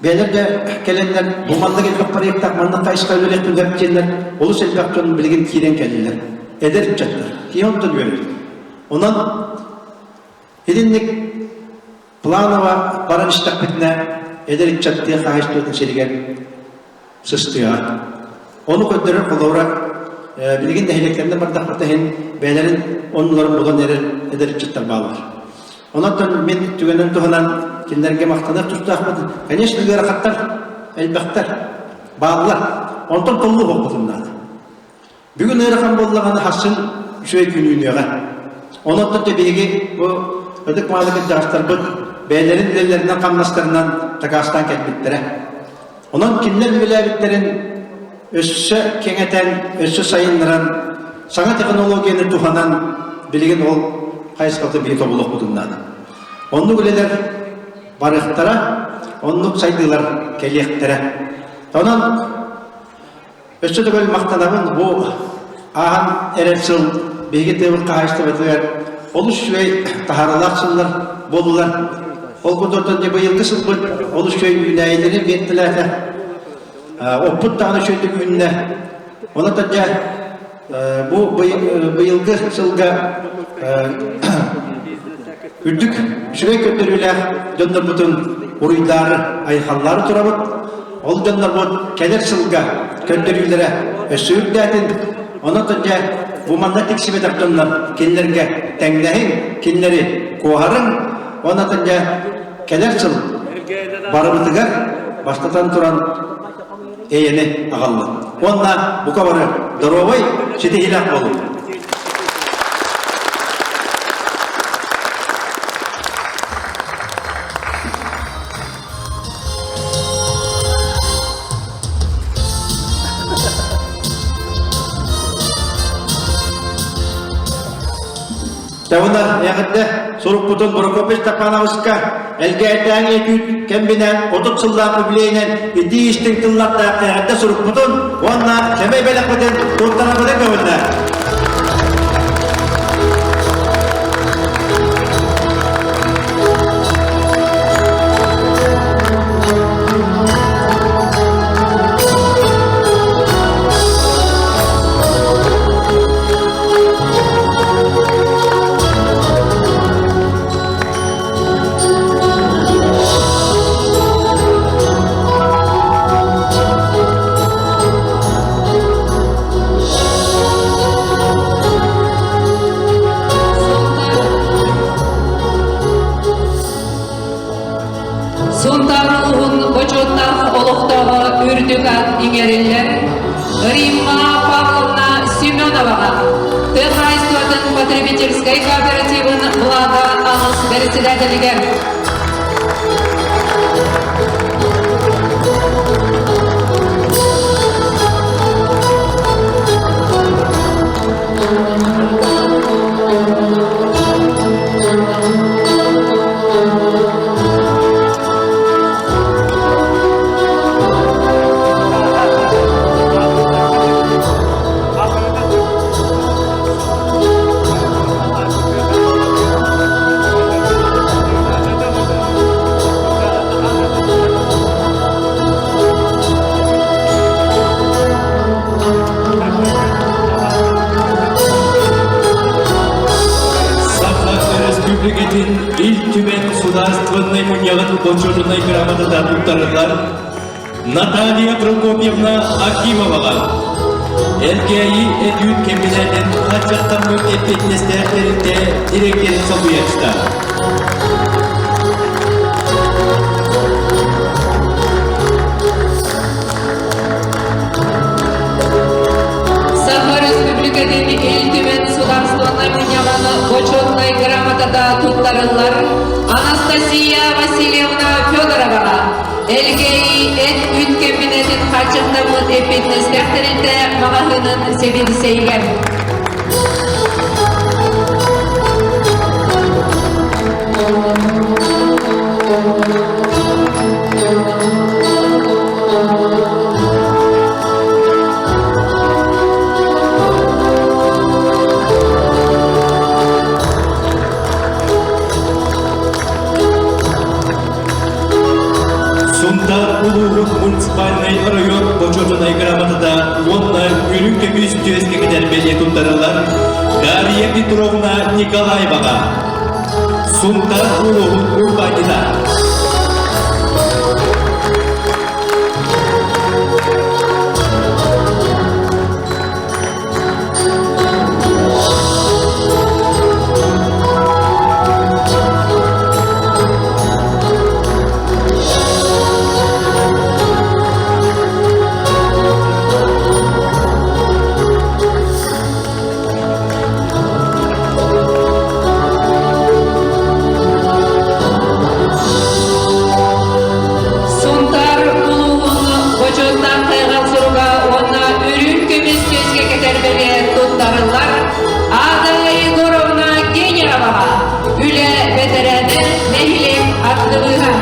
J: бэйэлэр да кэлэннэр бу маннык элбэх проектаах маннык хайысха үлэлиэхпин сөп диэннэр олус элбэх дьон билигин киирэн кэллилэр. Эдэр ыччаттар. Киһи онтон үөрэр. Онон итинник планово баран истэхпитинэ эдэр ыччат тыа хаһаайыстыбатын сиригэр сыстыаҕа. Ону көрдөрөр холобура билигин нэһилиэктэринэн бардахпыт иһин бэйэлэрин оннуларын булан эрэр эдэр ыччаттар бааллар. Онон мин түгэнин туһанан кинилэргэ махтаныах тустаахпыт. Конечно, ыарахаттар элбэхтэр, бааллар. Онтон толлуу буолбутун наада. Бүгүн ыарахан буоллаҕына хассын үчүгэй күн үүнүөҕэ. Онон да биһиги бу ытык мааны кырдьаҕастарбыт бэйэлэрин үлэлэринэн хамнастарынан дакаастаан кэлбиттэрэ. Онон кинилэр үлэлээбиттэрин өссө кэҥэтэн, өссө сайыннаран, саҥа технологияны туһанан билигин ол хайысхата биһиги тобулуохпутун наада. Оннук үлэлэр барыахтара, оннук сайдыылар кэлиэхтэрэ. Онон Өссө төгүл махтанабын бу ааһан эрэр сыл биһиги тыабыт хаһаайыстыбатыгар олус үчүгэй таһаарыылаах сыллар буоллулар. Ол курдук дьэ быйылгы сылбыт олус үчүгэй үүнээйилэри биэртэлээтэ. Оппут даҕаны үчүгэйдик үүннэ. Онон дьэ бу быйылгы сылга үрдүк үчүгэй көрдөрүүлээх дьоннорбутун уруйдаары, айхаллаары турабыт. Ол дьоннорбут кэлэр сылга көрдөрүүлэрэ өссө үрдээтин. Онон дьэ бу манна тиксибэтэх дьоннор кинилэргэ тэҥнэһиҥ, кинилэри куоһарыҥ. Онон дьэ кэлэр сыл барыбытыгар бастатан туран эйэни аҕаллын. Уонна бука бары доруобай, ситиһиилээх буолуҥ. Тэвна эҕэрдэ сурукпутун Прокопий Степановичка Элгээйдээҥи этүүт кэмбинэн 30 сыллаах үбүлүөйүнэн итии истиҥ тыллардаах эҕэрдэ сурукпутун уонна сэмэй бэлэхпитин туттарабытын көҥүллэ.
F: үрдүк ат иҥэриллэр Римма Павловна Семеноваҕа, тыа хаһаайыстыбатын потребительскай кооперативын Влада аҕыс бэрэссэдээтэлигэр.
D: Саха Өрөспүүбүлүкэтин Ил Түмэн Судаарыстыбаннай мунньаҕын бочуотунай грамотата туттарыллар Наталья Прокопьевна Акимоваҕа Эргээйи этүүт кэмбинээтин хааччахтаммыт эппиэтинэстээх тэрилтэ дириэктэрин солбуйааччыта.
F: Саха Республикатын Ил Түмэн Судаарыстыбаннай мунньаҕын бочуотунай грамотата туттарыллар Анастасия Васильевна Федороваҕа Элгээйи эт үүт кэмбинээтин хааччахтаммыт эппиэтинэстээх тэрилтэ маҕаһыынын сэбиэдиссэйигэр.
D: Сунтаар улууһун муниципальнай оройуон бочуотунай грамотата уонна үрүҥ көмүс түөскэ кэтэр бэлиэ туттарыллар Дарья Петровна Николаеваҕа. Сунтаар улууһун урбаанньыта.
F: Сунтаар улууһун бочуоттаах тайҕа суруга уонна үрүҥ көмүс түөскэ кэтэр бэлиэ туттарыллар Ада Егоровна Генероваҕа үлэ бэтэрээнэ нэһилиэк актыбыыһа.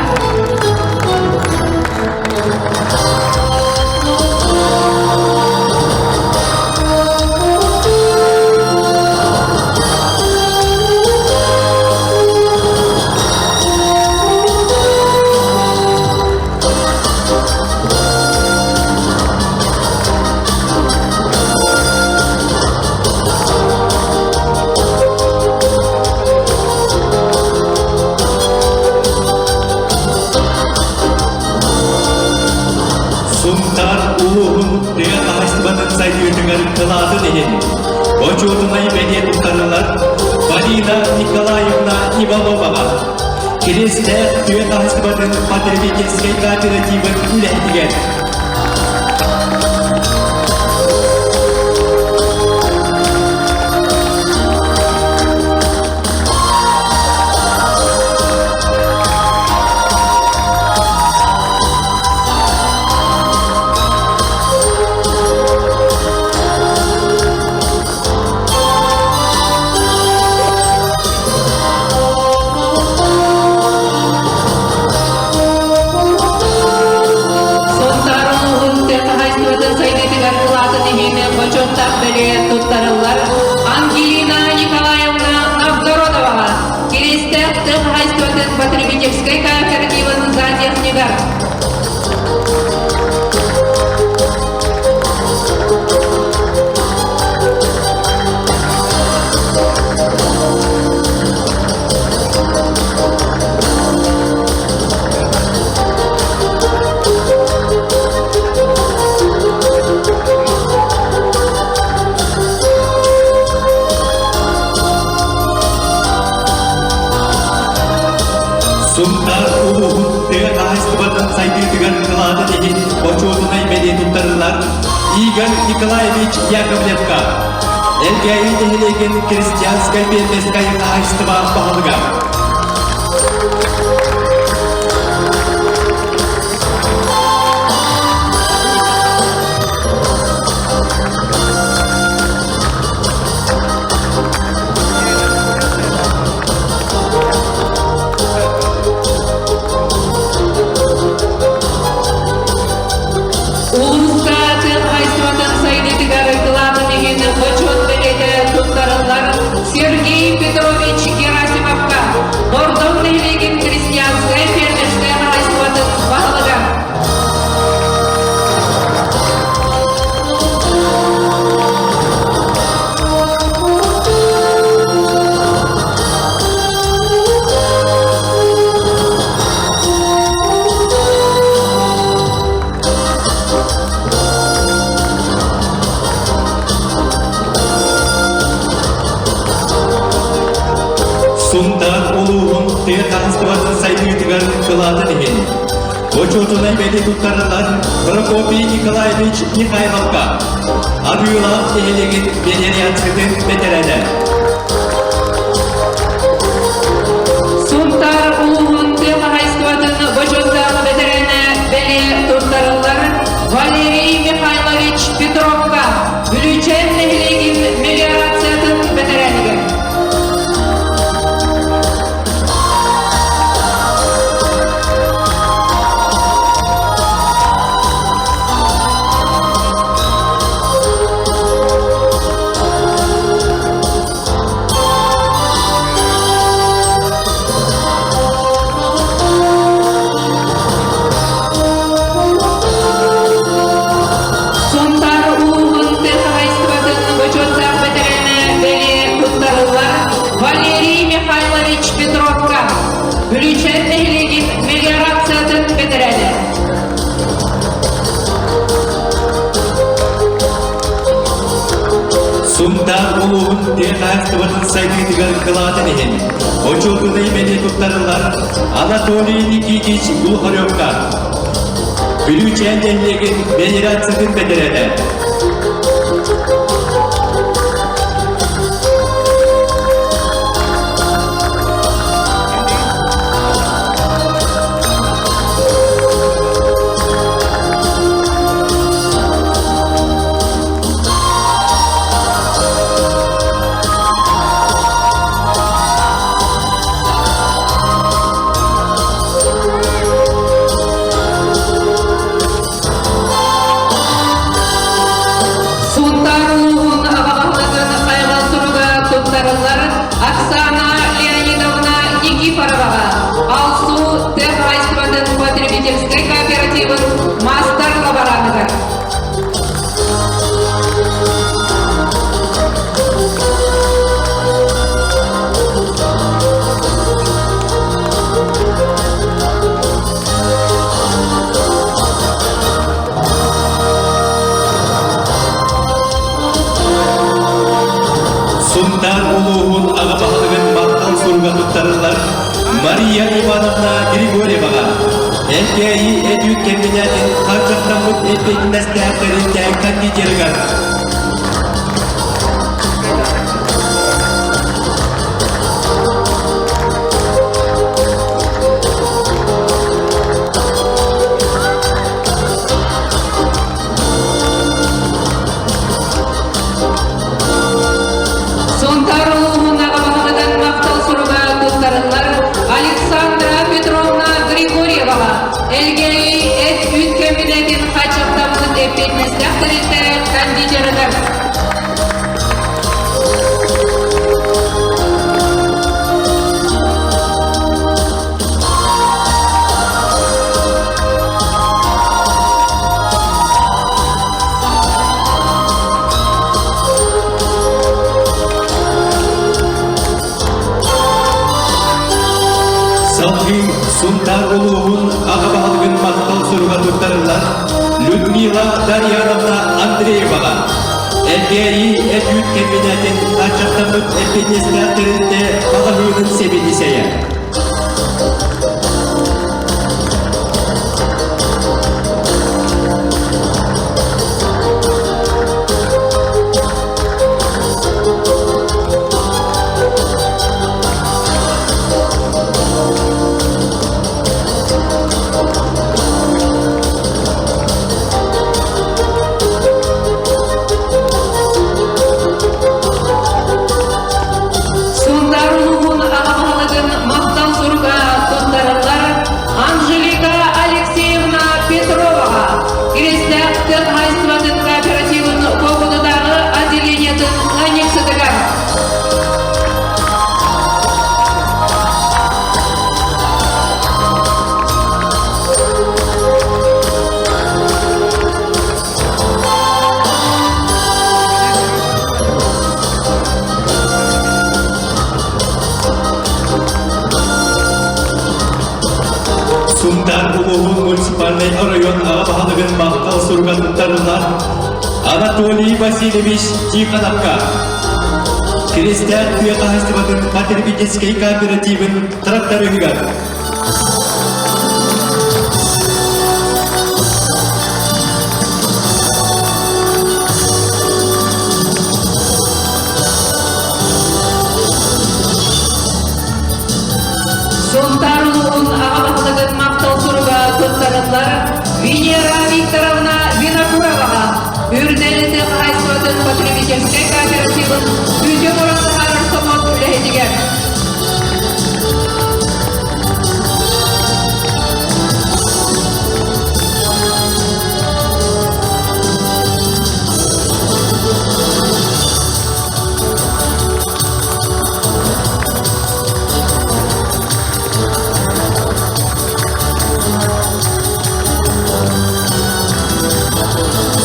D: Сунтаар улууһун тыа хаһаайыстыбатын сайдыытыгар кылаатын иһин бочуотунай бэлиэ туттарылар Полина Николаевна Ивановаҕа, Кириэстээх тыа хаһаайыстыбатын потребительскай кооперативын үлэһитигэр.
F: Сунтаар улууһун тыа хаһаайыстыбатын сайдыытыгар кылаатын иһин бочуоттаах бэлиэ туттарыллар Ангелина Николаевна Новгородоваҕа Кириэстээх тыа хаһаайыстыбатын потребительскай кооперативын зоотехнигар.
D: Сунтаар туттарыллар Игорь Николаевич Яковлевка, Элгээйи нэһилиэгин крестьянскай фермерскай хаһаайыстыба баһылыга.
F: Улууска тыа хаһаайыстыбатын сайдыытыгар кылаатын иһин бочуот бэлиэтэ туттарыллар Сергей Петрович Герасимовка, Бордоҥ нэһилиэгин крестьянскай фермерскэй хаһаайыстыбатын баһылыга.
D: Сунтаар улууһун тыа хаһаайыстыбатын сайдыытыгар кылаатын иһин Бочуотунай бэлиэ туттарыллар Прокопий Николаевич Михайловка, Арыылаах нэһилиэгин мелиорациятын бэтэрээнэ.
F: Сунтаар улууһун тыа хаһаайыстыбатын бочуоттаах бэтэрээнэ бэлиэ туттарыллар Валерий Михайлович Петровка, Бүлүүчээн нэһилиэгин мелиорациятын бэтэрээнигэр. Сунтаар улууһун тыа хаһаайыстыбатын бочуоттаах бэтэрээнэ бэлиэ туттарыллар Валерий Михайлович Петровка, Бүлүүчээн нэһилиэгин мелиорациятын бэтэрээнэ.
D: Сунтаар улууһун тыа хаһаайыстыбатын сайдыытыгар кылаатын иһин очуотунай бэлиэ туттарыллар Анатолий Никитич Глухаревка, Бүлүүчээн нэһилиэгин мелиорациятын бэтэрээнэ.
F: Сунтаар улууһун аҕа баһылыгын хайҕал суруга туттарыллар Оксана Леонидовна Никифороваҕа Алсу тыа хаһаайыстыбатын потребительскай кооперативын маастар-лабораныгар.
D: Сунтаар улууһун аҕа баһылыгын махтал суруга туттарыллар Мария Ивановна Григорьеваҕа Элгээйи эт-үүт кэмбинээтин хаарчахтаммыт эппиэтинэстээх тэрилтэ кондитерыгар.
F: Сунтаар улууһун аҕа баһылыгын махтал суруга туттарыллар Александра Петровна Григорьеваҕа Элгээйи эт-үүт кэмбинээтин хааччахтаммыт эппиэтинэстээх тэрилтэ кондитерыгар.
D: Салгыы Сунтаар улууһун аҕа баһылыгын махтал суруга туттарыллар Людмила Дарьяновна Андрееваҕа Элгээйи эт-үүт кэмбинээтин хааччахтаммыт эппиэтинэстээх тэрилтэ маҕаһыынын сэбиэдиссэйэ. махтал суруга туттарыллар Анатолий Васильевич Тихоновка. Киристээн тыа хаһаайыстыбатын потребительскэй кооперативын тракторыгар.
F: Сунтаар улууһун аҕа баһылыгын махтал суруга туттарыллар Венера Викторовна Винокуроваҕа Үрдэл тыа хаһаайыстыбатын потребительскай кооперативын үүтү оҥорон таһаарар собуот үлэһитигэр.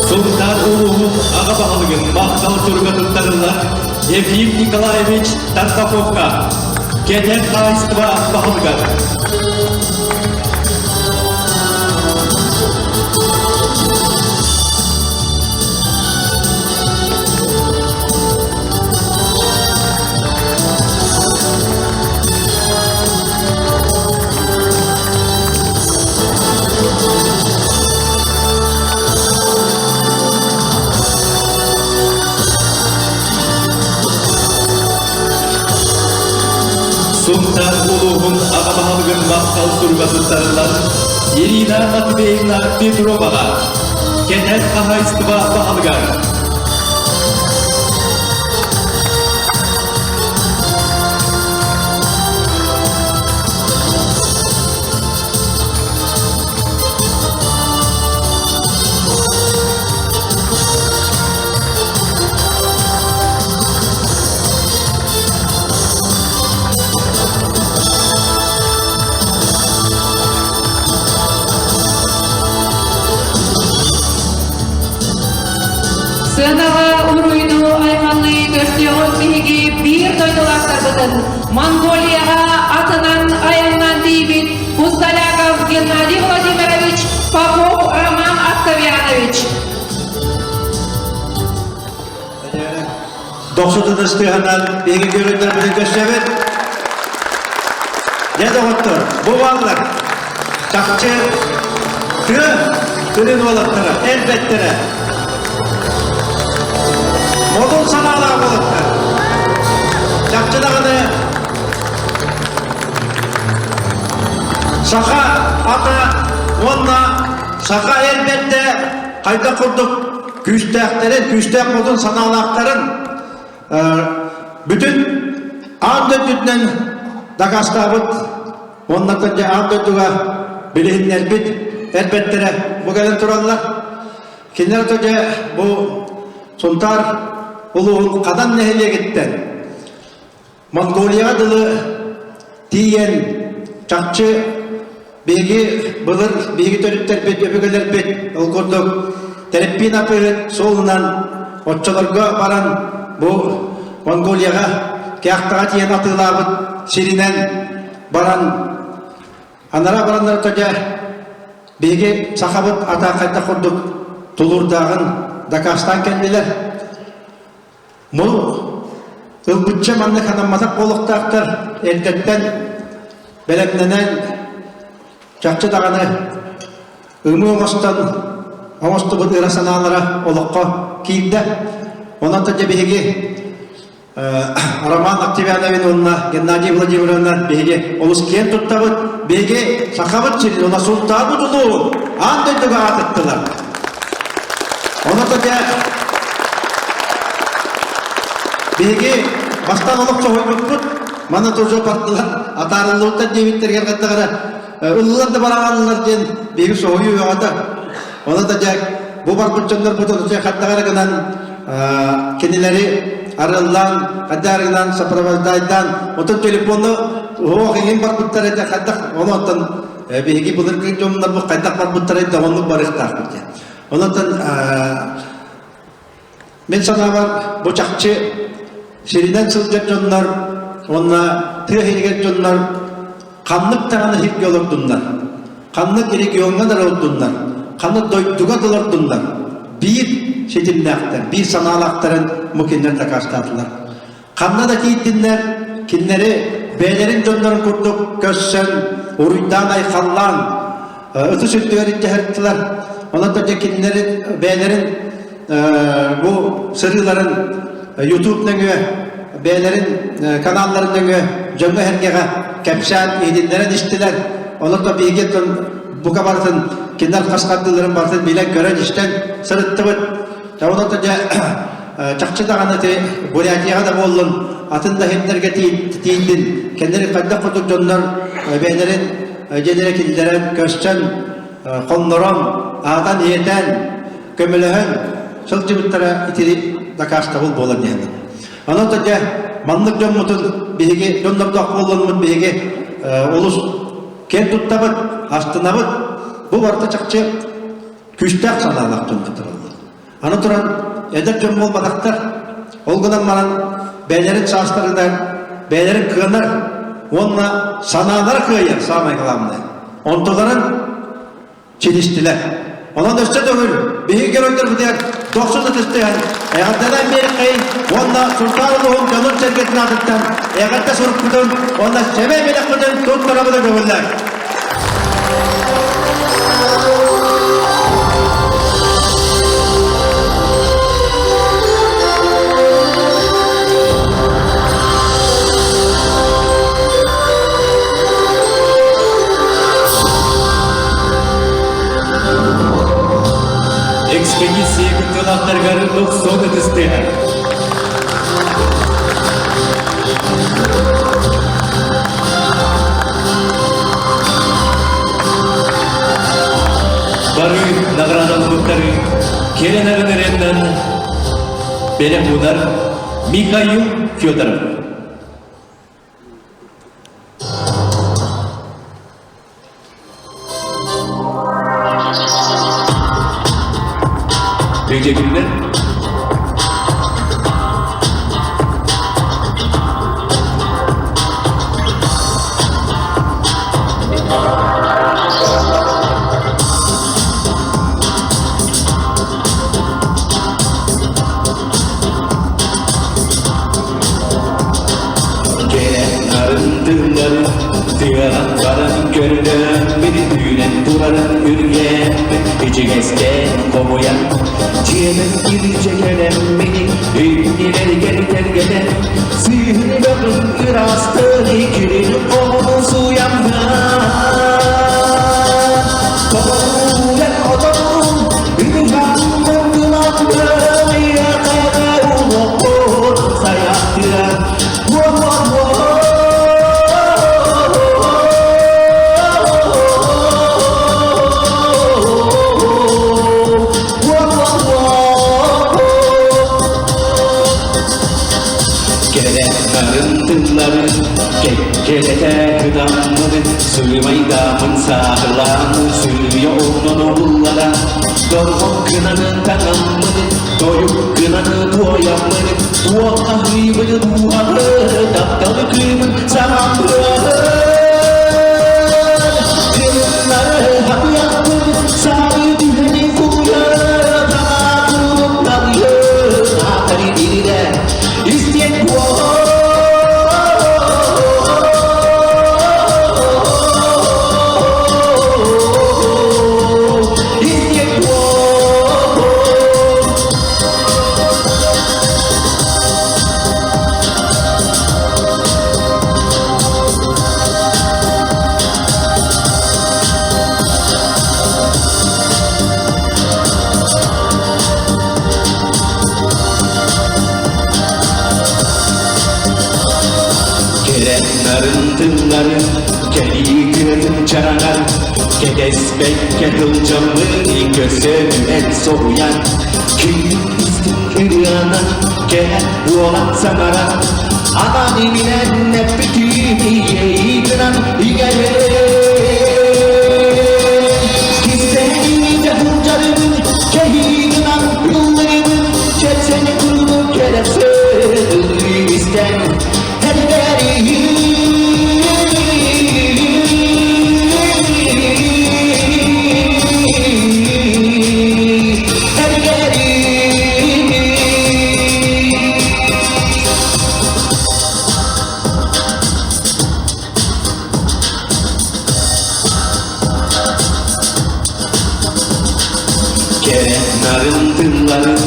D: Сунтаар улууһун аҕа баһылыгын махтал суруга туттарыллар Ефим Николаевич Тардаковка, кэтэх хаһаайыстыба баһылыгар. Сунтаар улууһун аҕа баһылыгын махтал суруга туттарыллар Ирина Матвеевна Петроваҕа, кэтэх хаһаайыстыба баһылыгар.
F: Сыанаҕа уруйну айхаллыы көрсүөҕүҥ биһиги биир дойдулаахтарбытын Монголияҕа атынан айаннаан тиийбит Пустоляков Геннадий Владимирович, Попов Роман Октавианович.
J: Дохсутун ыстыһанан биһиги геройдарбытын көрсөбүт. Дьэ доҕоттор, бу бааллар чахчы тыа сирин уолаттара, элбэттэрэ. Модун санаалаах уолаттар. Чахчы даҕаны саха ата уонна саха элбэттэ хайдах курдук күүстээхтэрин, күүстээх модун санаалаахтарын бүтүн аан дойдутунан дакаастаабыт уонна дьэ аан дойдуга билиһиннэрбит эрбэттэрэ бу кэлэн тураллар. Кинилэр то дьэ бу Сунтаар улууһун Хадан нэһилиэгиттэн Монголияҕа дылы тиийэн чахчы биһиги былыр биһиги төрүттэрбит, өбүгэлэрбит ол курдук Тэрэппиин атыыһыт суолунан оччолорго баран бу Монголияҕа Кяхтаҕа тиийэн атыылаабыт сиринэн баран анараа бараннар дьэ биһиги сахабыт ата хайдах курдук тулуурдааҕын дакаастаан кэллилэр. Бу ылбычча маннык ханамматах буолуохтаахтар эрдэттэн бэлэмнэнэн чахчы даҕаны ымыы оҥостон оҥостубут ыра санаалара олоххо киирдэ. Онон дьэ биһиги Роман Октавиановин уонна Геннадий Владимировна биһиги олус киэн туттабыт. Биһиги сахабыт сирин уонна Султаабыт улууһун аан дойдуга аатыттылар. Онон дьэ биһиги бастаан олох соһуйбуппут. Манна тоже бардылар, атаарыллыбыттар диэбиттэригэр хаттаҕара ыллылар да бараҕаллар диэн биһиги соһуйуу бөҕөтө. Онон да дьэ бу барбыт дьоннорбут ону хаттаҕара гынан кинилэри арыллаан, хайдах гынан сопровождайдаан, отон телефону оһох иҥин барбыттар этэ хайдах ону оттон биһиги былыргы дьоннорбут хайдах барбыттар этэ оннук барыахтаахпыт диэн. Онон мин санаабар бу чахчы сиринэн сылдьар дьоннор уонна тыа иһигэр дьоннор ханнык даҕаны сиргэ олордуннар, ханнык региоҥҥа да олордуннар, ханна дойдуга дылардыннар биир ситимнээхтэр, биир санаалаахтарын бу кинилэр дакаастаатылар. Ханна да тиийдиннэр, кинилэри бэйэлэрин дьоннорун курдук көрсөн, уруйдаан-айхаллаан, ытыс үрдүгэр илдьэһэртилэр. Онон да дьэ кинилэри бэйэлэрин бу сырыыларын YouTube нөҥүө бэйэлэрин каналларын нөҥүө дьоҥҥо-сэргэҕэ кэпсээн иһитиннэрэн истилэр. Онон да биһиги бука барытын кинилэр хас хардыыларын барытын билэн-көрөн истэн сырыттыбыт. Онон да дьэ чахчы даҕаны ити Бурятияҕа да буоллун, атын да иһиттэргэ тиийдин, кинилэри хайдах курдук дьоннор бэйэлэрин дьиэлэрэ киллэрэн, көстөн, хоннорон, аатан-иэтэн, көмөлөһөн сылдьыбыттара ити дакаастабыл буолан иһэн. Онон да дьэ, маннык дьоммутун биһиги дьоннордоох буоллунмут биһиги олус киэн туттабыт, астынабыт. Бу барыта чахчы күүстээх санаалаах дьон кытараллар. Аны туран, эдэр дьон буолбатахтар. Ол гынан баран, бэйэлэрин саастарыгар бэйэлэрин кыанар уонна санаалара кыайар самое главное. Онтуларын чилистилэр. Онон өссө төгүл биһиги геройдарбытыгар дохсун ытыстыһан эҕэрдэлээн биэрэххэйин уонна Сунтаар улууһун дьонун-сэргэтин аатыттан эҕэрдэ сурукпутун уонна сэмэй бэлэхпитин туттарабыт көҥүллэр.
D: Экспедиция кыттыылаахтарыгар дохсун ытыстыа. Бары наградаланбыттары кэлэн эрэннэн бэлэх уунар Михаил Федоров. Өйдөбүллэр Кэрэн тыаҕа баран көрдөөн бүтүүнэн турарын үргээн ичигэстээн хомуйан дьиэбин илдьэ кэлэммин иннилэригэр тэлгэтэн сыыһын бөҕүн ыраастаан иккирин хоһун сууйаммын Тоҕуйан отон үһүһэн муҥкуланным ийэхэ улоппут сайаттыа Кэлэн тыллары кэккэлэтэ кытаммын сыымайдаамын саатылаан сыыйа оннун уллара дорҕон кынаны таҥаммын тойук кынаны туойаммын туох аһыыбын дууһабы тапталы кыымын саҥаммын кыннары хатыйаппын саары түһэни куйа танаатылым талыйы аатары ирэ истиэн Кэрэн нарын тылларын кэлии күөтүн чараҥар кэтэспэккэ сылдьаммын көрсөмүнэн соһуйан күн истиҥ ырыанан кэлэн буолан саҥаран анаан иминэн эппитим иэйиитинэн иҥэрэн кистэниитэ сылдьарыбын кэһиигинэн ыллыыбын кэпсэни курдук кэрэхсээн истэн Тылларын, тылларын,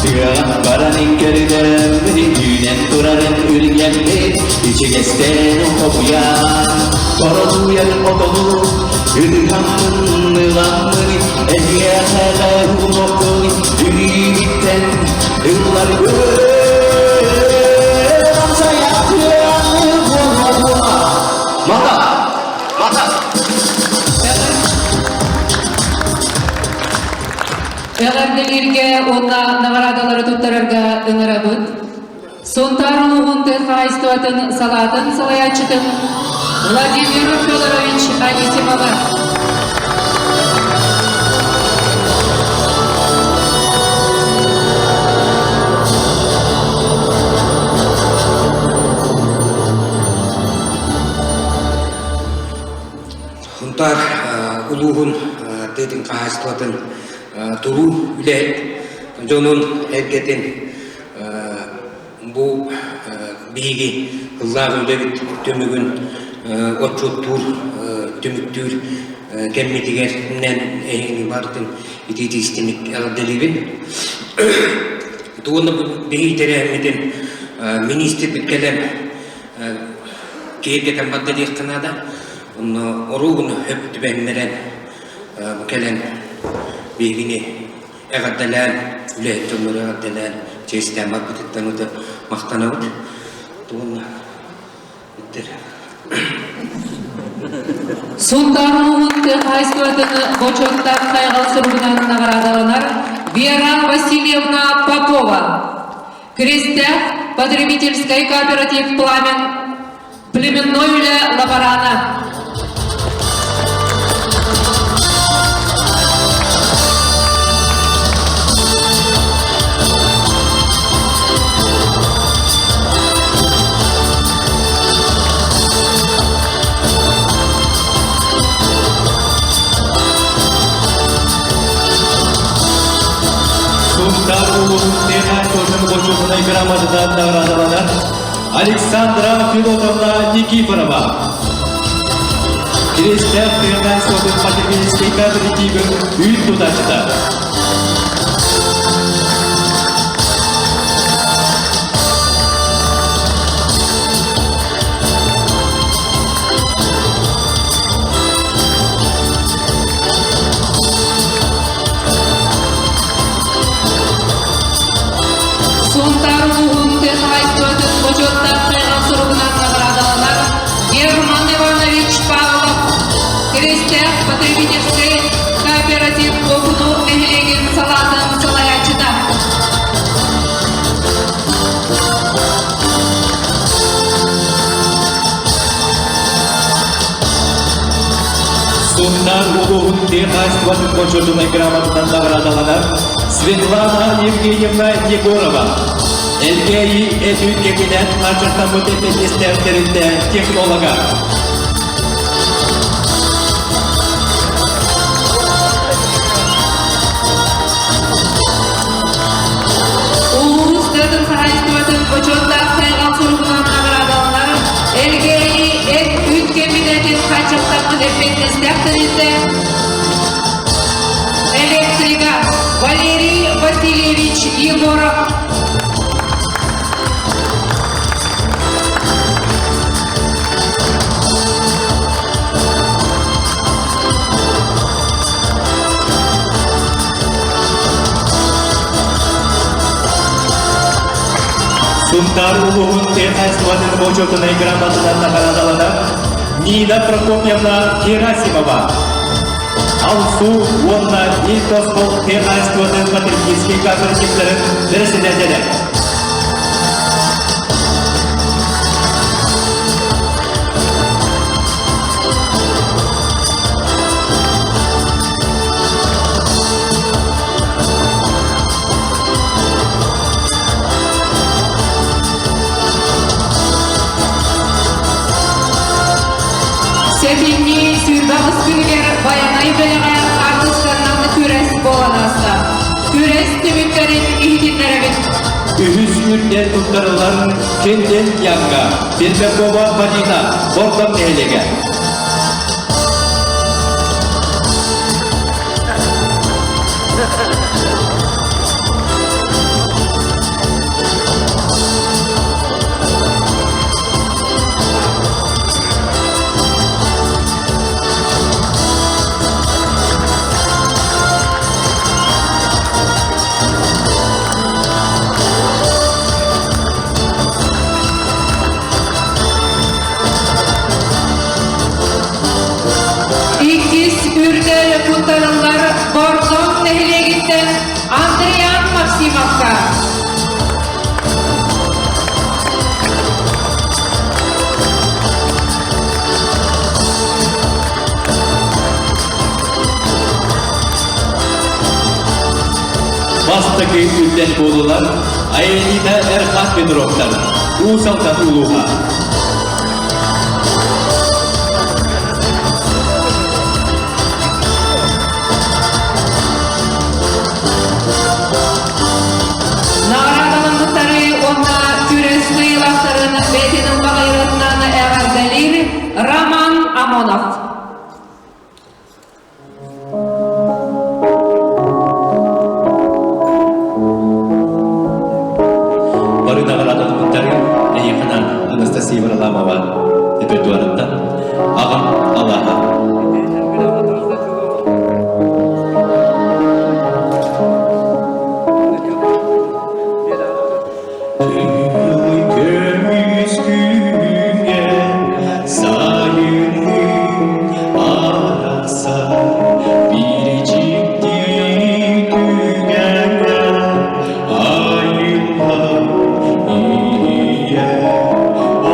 D: тыаҕа баран иҥкэринэммин, үүнэн турарын үргэммит, ичигэстээн хомуйан, торотуйар отону, ытыһаммын ыламмын, эһиэхэ уунуохпун, илиибиттэн ылларбын. Мата! Мата!
F: Эҕэрдэлииргэ уонна наҕараадалары туттарарга ыҥырабыт. Сунтаар улууһун тыа хаһаайыстыбатын салаатын салайааччытын Владимир Федорович Анисимова.
I: Сунтаар улууһун тыатын хаһаайыстыбатын туруу үлэһит дьонун эргэтин бу биһиги ыллаах үлэбит түмүгүн отчуоттуур түмүктүүр кэммитигэр эһигини барытын итиитик истиҥник эҕэрдэлиибин. Уонна биһиги тэрээһиммитин министрбит кэлэн киһиргэтэн барда диэххэ наада. Онно оруобуна хөп түбэһиннэрэн кэлэн биһигини эҕэрдэлээн, үлэһит дьоннору эҕэрдэлээн, чиэстээн барбытыттан ыты махтанабыт. Уонна иттер.
F: Сунтаар улууһун тыа хаһаайыстыбатын бочуоттаах хайҕал суругунан наҕараадаланар Вера Васильевна Попова. Крестях потребительскай кооператив «Пламен» племенной үлэ лаборана.
D: Сунтаар улууһун тыа сотын бочуотунай грамотатынан наҕараадаланар Александра Федотовна Никифорова. Киристээх тыа сотын потребительскай кооперативын үүт тутааччыта.
F: Сунтаар улууһун тыа хаһаайыстыбатын бочуоттаах хайҕал суругунан наҕараадаланар Герман Иванович Павлов Киристээх потребительскай кооператив Куокуну нэһилиэгин салаатын салайааччыта.
D: Сунтаар улууһун тыа хаһаайыстыбатын бочуотунай грамотатынан наҕараадаланар Светлана Евгеньевна Егорова. Элгээйи этүүт кэминэн хааччахтаммыт эппиэтинэстээх тэрилтэ технолога.
F: Улуус тыатын хаһаайыстыбатын бочуоттаах сайҕал суругунан наҕараадаланар Элгээйи эт-үүт кэмбинээтин хааччахтаммыт эппиэтинэстээх тэрилтэ электрика Валерий Васильевич Егоров.
D: Сунтаар улууһун тыа хаһаайыстыбатын бочуотунай грамотатынан наҕараадаланар Нина Прокопьевна Герасимова. Алсу уонна Ил Тосхол тыа хаһаайыстыбатын потребительскай кооперативтарын бэрэссэдээтэлэ.
F: Сэтинньи 28 күнүгэр Байанай бэлэҕэ хаартысканнан күрэс буолан ааста. Күрэс түмүктэрин иһитиннэрэбит.
D: Үһүс үрдэл туттарылар Кенден Янга, Пермякова Марина, Бордоҥ нэһилиэгэ.
F: Андриан Максимовка.
D: Бастакы үрдэл буолулар Аэлита Эрхат Петровтар, Уус-Алдан улууһа.
F: Наҕараадаламмыттары уонна күрэс кыайыылаахтарын бэйэтин ылбаҕайыратынан эҕэрдэлиир Роман Амонов.
D: Бары наҕараадаланбыттары эйиэхэнэн Анастасия Варламова репертуарыттан Аҕам алааһа. Көмүс күҥҥэ сайынныы арахсар биир дьикти түгэҥҥэ айылла ийэ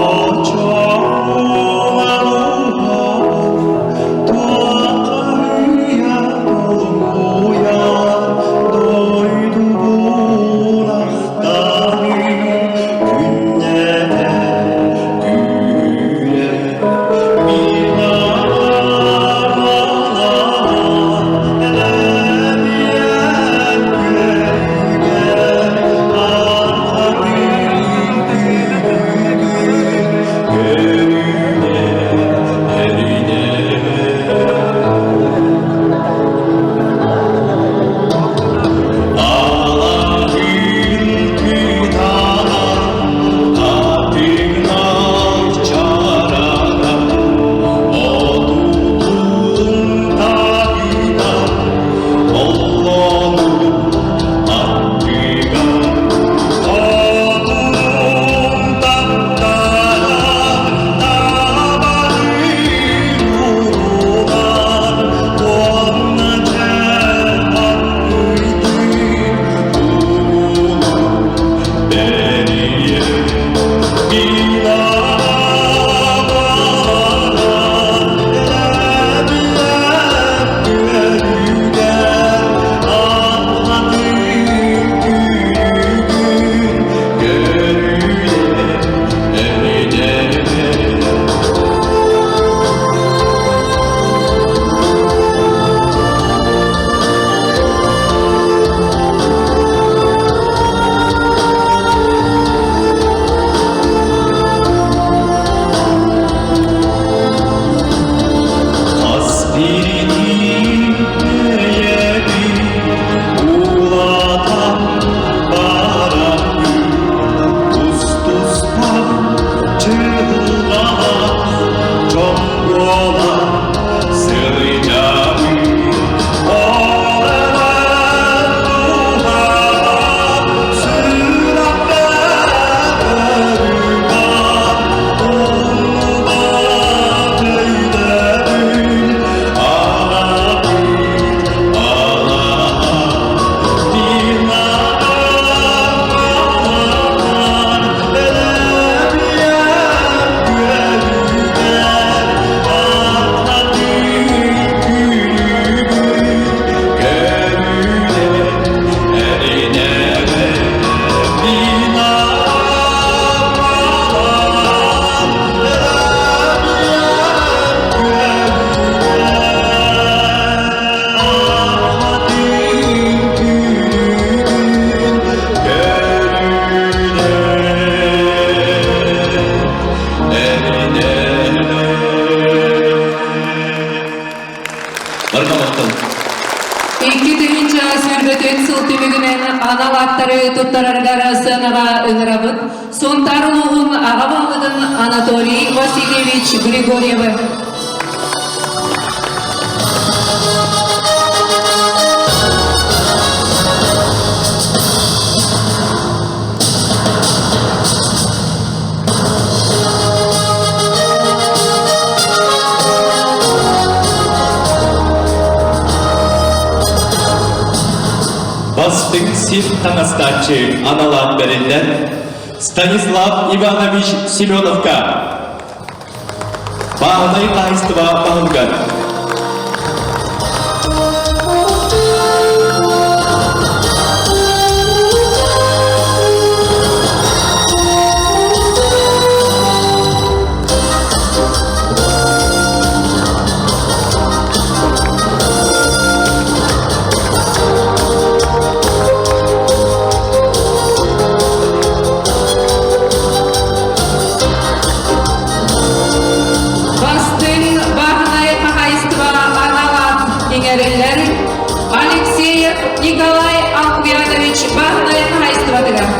D: очоҕуна туоххайа долгуйар дойдубун күннэтэ күүрэ
F: 2023 сыл түмүгүнэн анал аттары туттараргар сыанаҕа ыҥырабыт. Сунтаар улууһун аҕа баһылыгын Анатолий Васильевич Григорьевы.
D: Бастыҥ Бастыҥ сир таҥастааччы аналаан бэриллэр Станислав Иванович Семеновка. Бааһынай хаһайыстыба баһылыгар.
F: Бастыҥ бааһынай хаһаайыстыба аналаах иҥэриллэр Алексеев Николай Алквианович бааһынай хаһаайыстыбатыгар.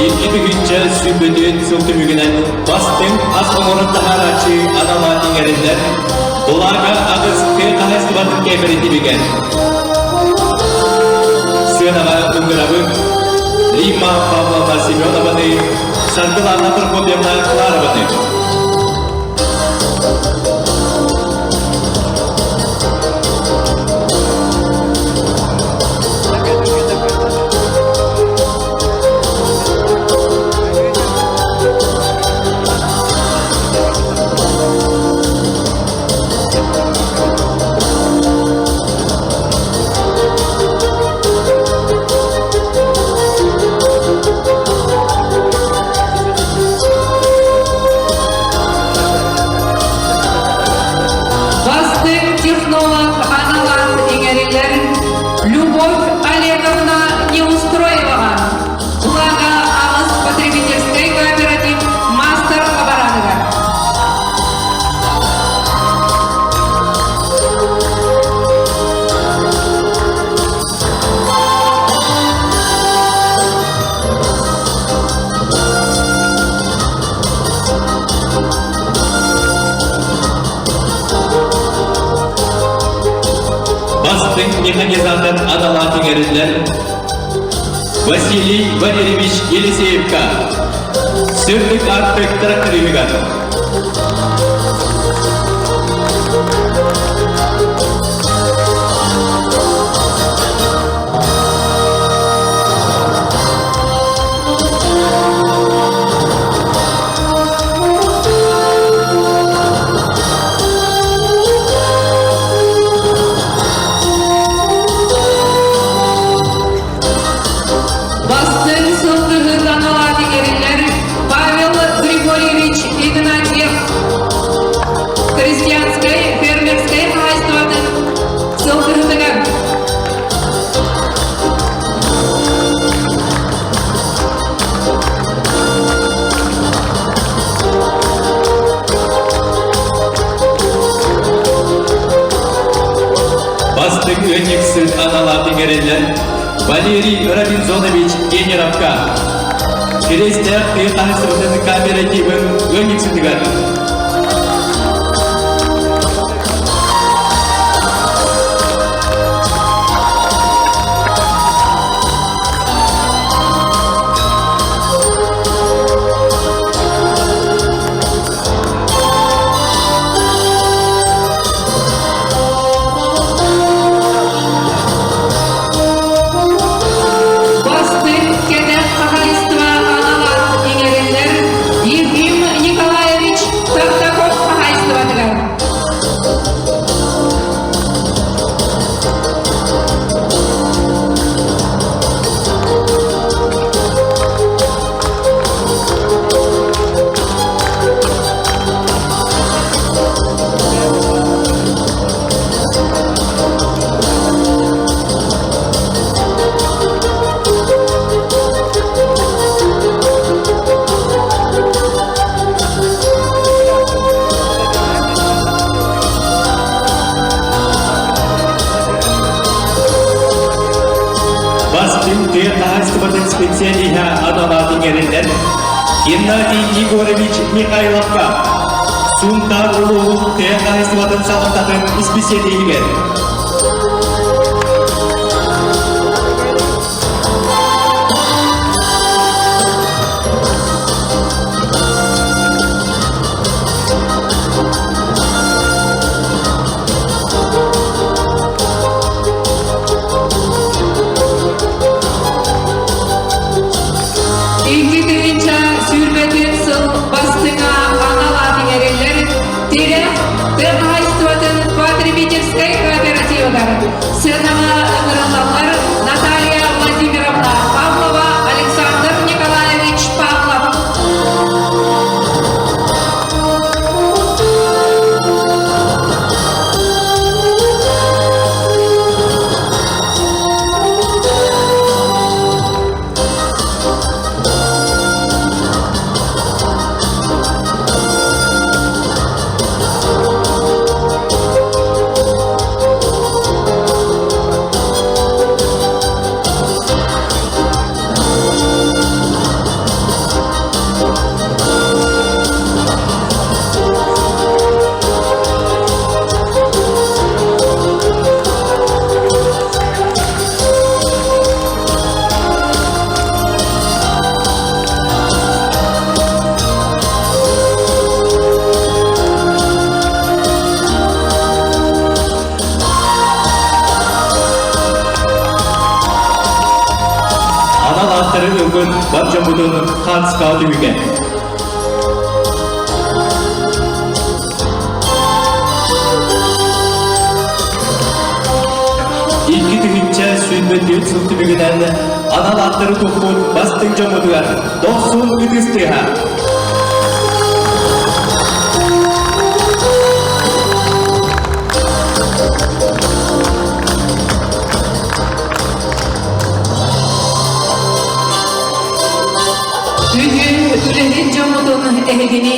D: Икки тыһыынча сүүрбэтин сыл түмүгүнэн бастыҥ ас оҥорон таһаарааччы анала иҥэриллэр Булака аҕыс тыа хаһаайыстыбатын кээпэрэтиибигэр сыанаҕа ыҥырабыт Римма Павловна Семенованы, Саргылана Прокопьевна Кларованы.
F: Бастыҥ технолог аналаах иҥэриллэр Любовь Олеговна Неустроеваҕа Благо аҕыс потребительскай кооператив маастар-лабораныгар.
D: Бастыҥ механизатор аналаах иҥэриллэр Василий Валерьевич Елисеевка Сырдык артык тракториһыгар.
F: Бастыҥ сылгыһыт аналаах иҥэриллэр Павел Григорьевич Игнатьев крестьянскай фермерскэй хаһаайыстыбатын сылгыһытыгар.
D: Бастыҥ ыанньыксыт аналаах иҥэриллэр Валерий Робинзонович Генеровка. Кириэстээх тыа хаһаайыстыбатын кооперативын ыанньыксытыгар.
F: Бастыҥ кэтэх хаһаайыстыба аналаах иҥэриллэр Ефим Николаевич Тартаков хаһаайыстыбатыгар.
D: Бастыҥ тыа хаһаайыстыбатын специалиһа аналаах иҥэриллэр Геннадий Егорович Михайловка. Сунтаар улууһун тыа хаһаайыстыбатын салалтатын исписэлииһигэр.
F: 2020 сыл бастыҥа анал аат иҥэриллэр Тирэх тыа хаһаайыстыбатын потребительскай кооперативыгар сыанаҕа ыҥырыллаллар Наталья Владимировна Павлова, Александр Николаевич Павлов.
D: Анал ааттары ылбыт бар дьоммутун хаатыскаҕа түмүгэ. 2024 сыл түмүгүнэн анал ааттары туппут бастыҥ дьоммутугар дохсун ытыс тыаһа.
F: Бүгүн үлэһит дьоммутун эһигини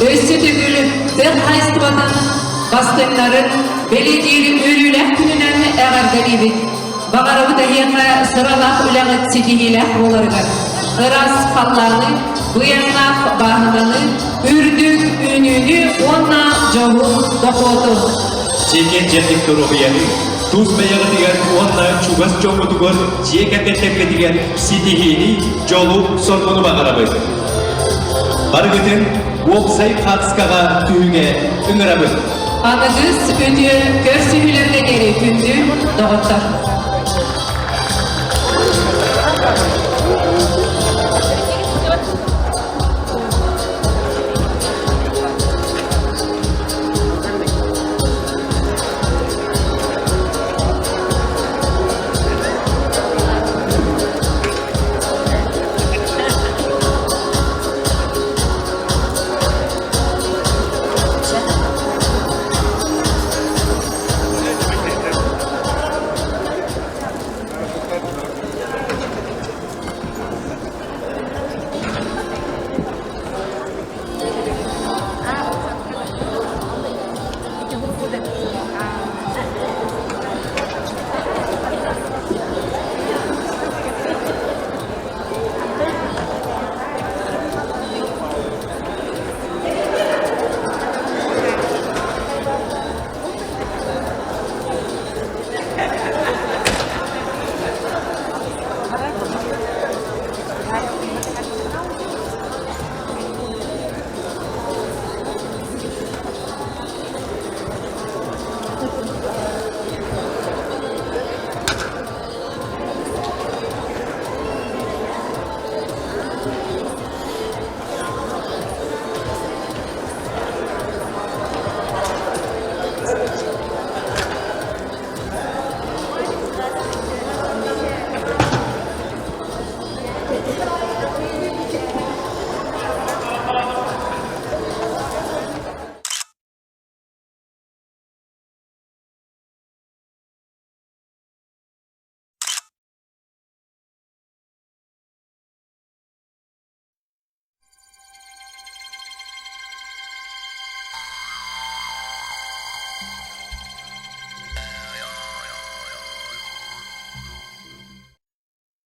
F: өссө төгүл тыа хаһаайыстыбатын бастыҥнарын бэлиэтиир үөрүүлээх күнүнэн эҕэрдэлиибит. Баҕарабыт эһиэхэ сыралаах үлэҕит ситиһиилээх буоларыгар, ыраас халлааны, быйаҥнаах бааһынаны, үрдүк үүнүүнү уонна дьоһун дохуоту.
D: Чэгиэн чэбдик доруобуйаны, тус бэйэҕитигэр уонна чугас дьоҥҥутугар дьиэ кэргэттэргитигэр ситиһиини, дьолу-соргуну баҕарабыт. Барыгытын уопсай хаатыскаҕа түһүүгэ ыҥырабыт.
F: Аныгыс үтүө көрсүһүүлэргэ диэри күндү доҕоттор!